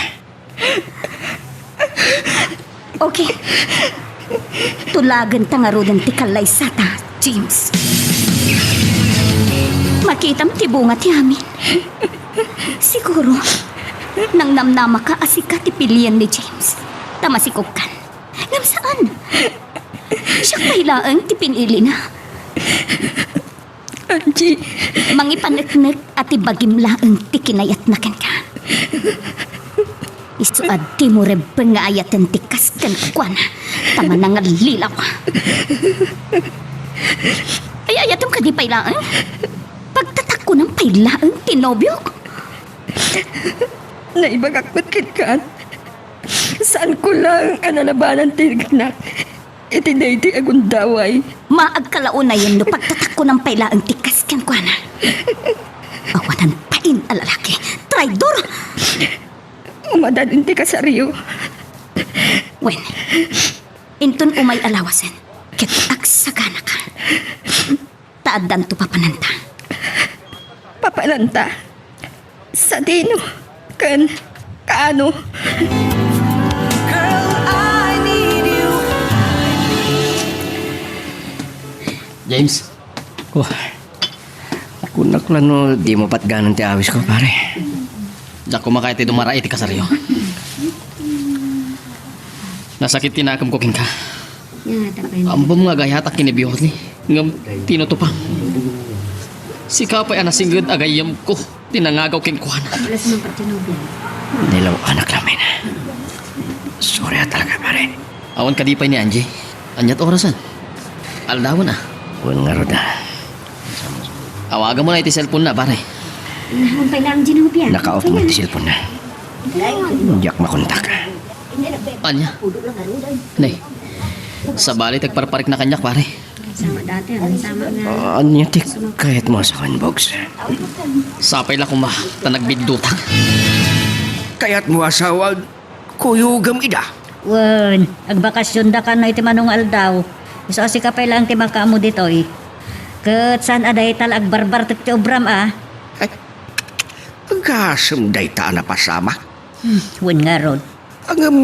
Okay. Tulagenta ngaruden ti kalaysata, James. Makitam ti bunga ti amin. Siguro, nangnamnamaka a sika ti pilien ni James. Ta masikogkan. Ngem saan. Siak pay laeng ti pinilina. Angie. Mangipaneknek a ti bagim laeng ti kinayatna kenka. Isu a dimo rebbeng nga ayaten ti kas kenkuana, ta manangallilaw. Ay-ayatem kadi pay laeng? Pagtatakkunem pay laeng ti nobiok? Naibagak met kenka. Saanko laeng a nalabanan ti riknak iti daydi a gundaway. Maagka la unayen no pagtatakkunem pay laeng ti kas kenkuana. Awanan bain a lalaki. Traidor! Umadalin ti kasaryo. Wen, inton umay a lawasen, ket agsaganaka. Ta addanto papananta. Papananta? Sadino? Ken kaano? James. Oh. Kunak la no dimo patganan ti awisko, pare. Diak koma kayat ti dumara iti kasaryo. Nasakit ti nakemko kenka. Ammom nga agayatak ken ni Biorli, ngem tinutupam. Sika pay a nasinged a gayyemko ti nangagaw kenkuana. Nilaw-anak lamin. Sorry a talaga, pare. Awan kadi pay ni Angie. Aniat orasen? Aldawen a. Wen ngarud a. Awagamon iti cellphone na, pare. Nakaoff man ti cellphone na. Diak makontak. Ania? Nay, sabali ti agparparikna kaniak, pare. Sama dati, ano, sama nga. Ania ti kayatmo a sawen, Bogs? Sapay la koma, ta nagbiddutak. Kayatmo a sawen, kuyogem ida. Wen, agbakasyondaka no iti mano nga aldaw. Isu a sika pay laeng ti makaammo ditoy. Ket saan a dayta la agbarbartek ti obram a. Ay, agasem dayta a napasamak. Hmm, wen ngarud. Ngem,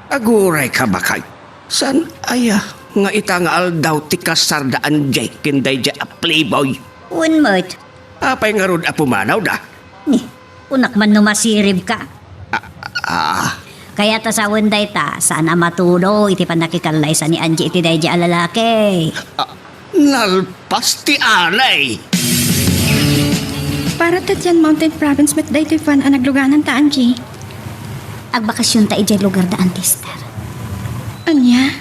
agurayka, baket. Saan aya nga ita nga aldaw ti kasarda Angie ken daydiay a playboy? Wen met. Apay ngarud a pumanawda? Ni, kunak man no masiribka. Ah, ah. Kayat a sawen dayta, saan a matudo iti pannakikallaysa ni Angie iti daydiay a lalaki. Ah, nalpas ti anay. Ara ta diay Mountain Province met daytoy Juan a naglugananta, Angie. Agbakasionta idiay lugar da Auntie Esther. Ania?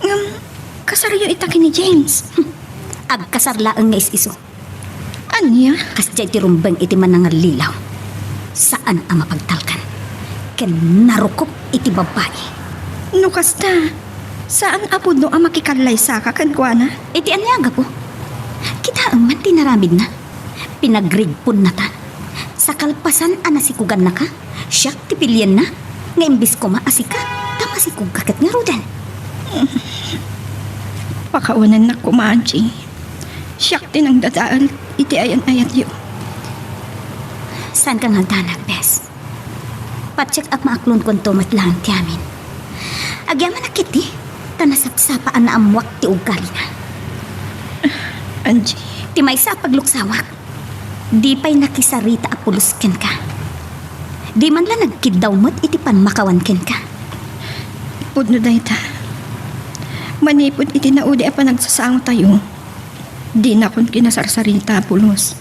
Ngem, kasaryo ita ken ni James? Agkasar laeng nga is-isu. Ania? Kasdiay ti rumbeng iti manangallilaw. Saan a mapagtalkan. Ken narukup iti babbai. No kasta, saan a pudno a makikallaysaka kenkuana? Iti ania a gapu? Kitaem man ti inaramidna. Pinagrigponnata. Sa kalpasan a nasikugannaka, siak ti pilienna, nga imbes koma a sika, ta masikogka ket ngaruden. Pakawanennak koma, Angie. Siak ti nangdadael iti ayan-ayatyo. Saanka nga agdanag, bes. Patiek a maaklonkuanto met laeng ti amin. Agyamanak ketdi, ta nasapsapa a naammoak ti ugalina. Angie. Ti maysa a pagluksawak, di pay nakisarita a pulos kenka. Di man la nagkiddaw met iti pammakawan kenka. Pudno dayta. Manipud iti naudi a panagsasangotayo, dinakon kinasarsarita a pulos.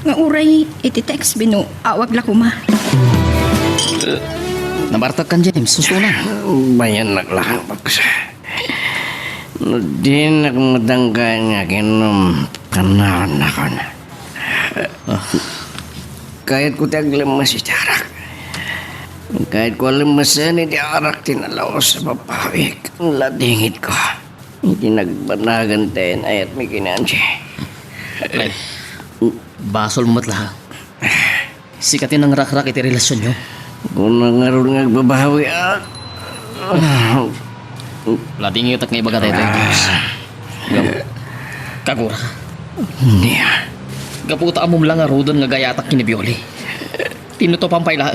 Nga uray iti text bino, awag la koma. Nabartakkan, James. Susto na. Bayannak laeng, Bogs. No dinak madanggan nga aginom, kannakon. Kayatko ti aglemmes iti arak. Kayatko a lemmesen iti arak ti nalaus a babawi. Ladingitko iti nagbanagan ti ayan-ayatmi ken ni Angie. Ay, basolmo met la. Sika ti nangrakrak iti relasionyo. Kuna ngarud nga agbabawi, a. Ladingitko nga ibaga daytoy, James. Gap-, kaguraka. Ania? Gapu ta ammom la ngaruden nga agayatak ken ni Bioli. Tinutopan pay la.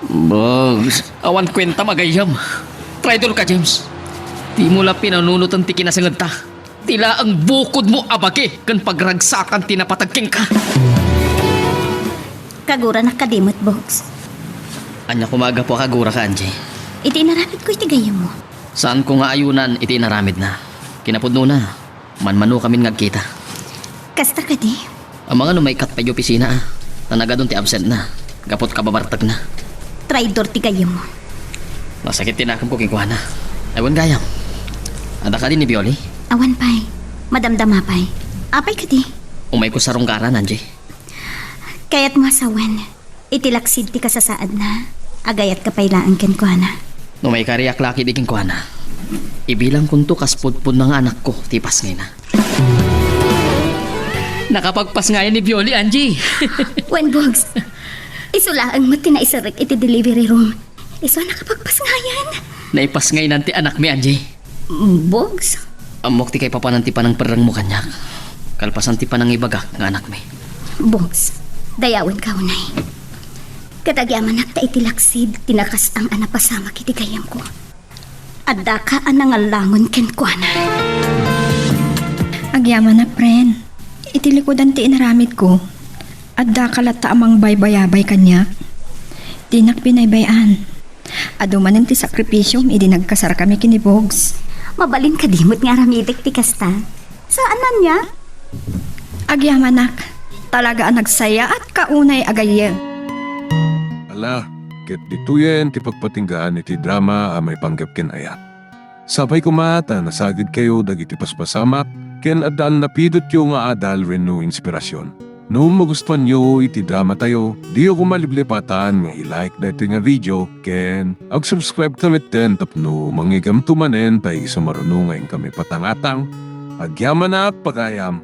Bogs. Awan kuentam a gayyem. Traidorka, James. Dimo la pinanunoten ti kinasengedta. Ti laeng bukodmo a bagi ken pagragsakan ti napateg kenka. Kaguranak kadi met, Bogs. Ania koma a gapu a kaguraka, Angie? Iti inaramidko iti gayyemmo. Saanko nga ayunan iti inaramidna. Kinapudnona, manmanokamin nga agkita. Kasta kadi? Amangan no maikkat pay iti opisina, a. Ta nagadun ti absentna, gapu ta kababartekna. Traidor ti gayyemmo. Nasakit ti nakemko kenkuana. Ay, wen gayam. Adda kadi ni Bioli? Awan pay. Madamdama pay. Apay kadi? Umayko sa runggaran, Angie. Kayatmo a sawen. Iti laksid ti kasasaadna, agayatka pay laeng kenkuana. No maikariak la ketdi kenkuana, ibilangkonto kas pudpudno nga anakko ti ipasngayna. Nakapagpasngayan ni Bioli, Angie. Wen, Bogs. Isu laeng met ti naiserrek iti delivery room. Isu a nakapagpasngayan. Naipasngaynan ti anakmi, Angie. Bogs? Ammok ti kaipapanan ti panangperrengmo kaniak, kalpasan ti panangibagak nga anakmi. Bogs, dayawenka unay. Ket agyamanak ta iti laksid ti nakasang a napasamak iti gayyemko, addaka a nangallangon kenkuana. Agyamanak, friend. Iti likudan ti inaramidko, addaka latta a mangbaybayabay kaniak. Dinak binaybay-an. Adu manen ti sakripisiom idi nagkasarkami ken ni Bogs. Mabalin kadi met nga aramidek ti kasta? Saan ania? Agyamanak, talaga a nagsayaatka unay a gayyem. Ala, ket ditoyen ti pagpatinggaan iti drama a maipanggep ken ayat. Sapay koma ta nasagidkayo dagiti paspasamak ken adda a napidotyo nga adal wenno inspirasion. No magustuanyo iti dramatayo, diyo koma liplipatan nga i-like daytoy nga video ken ag-subscribe ta metten tapno mangigamto manen ta isu maruno nga inkami patangatang. Agyamanak, pagayam.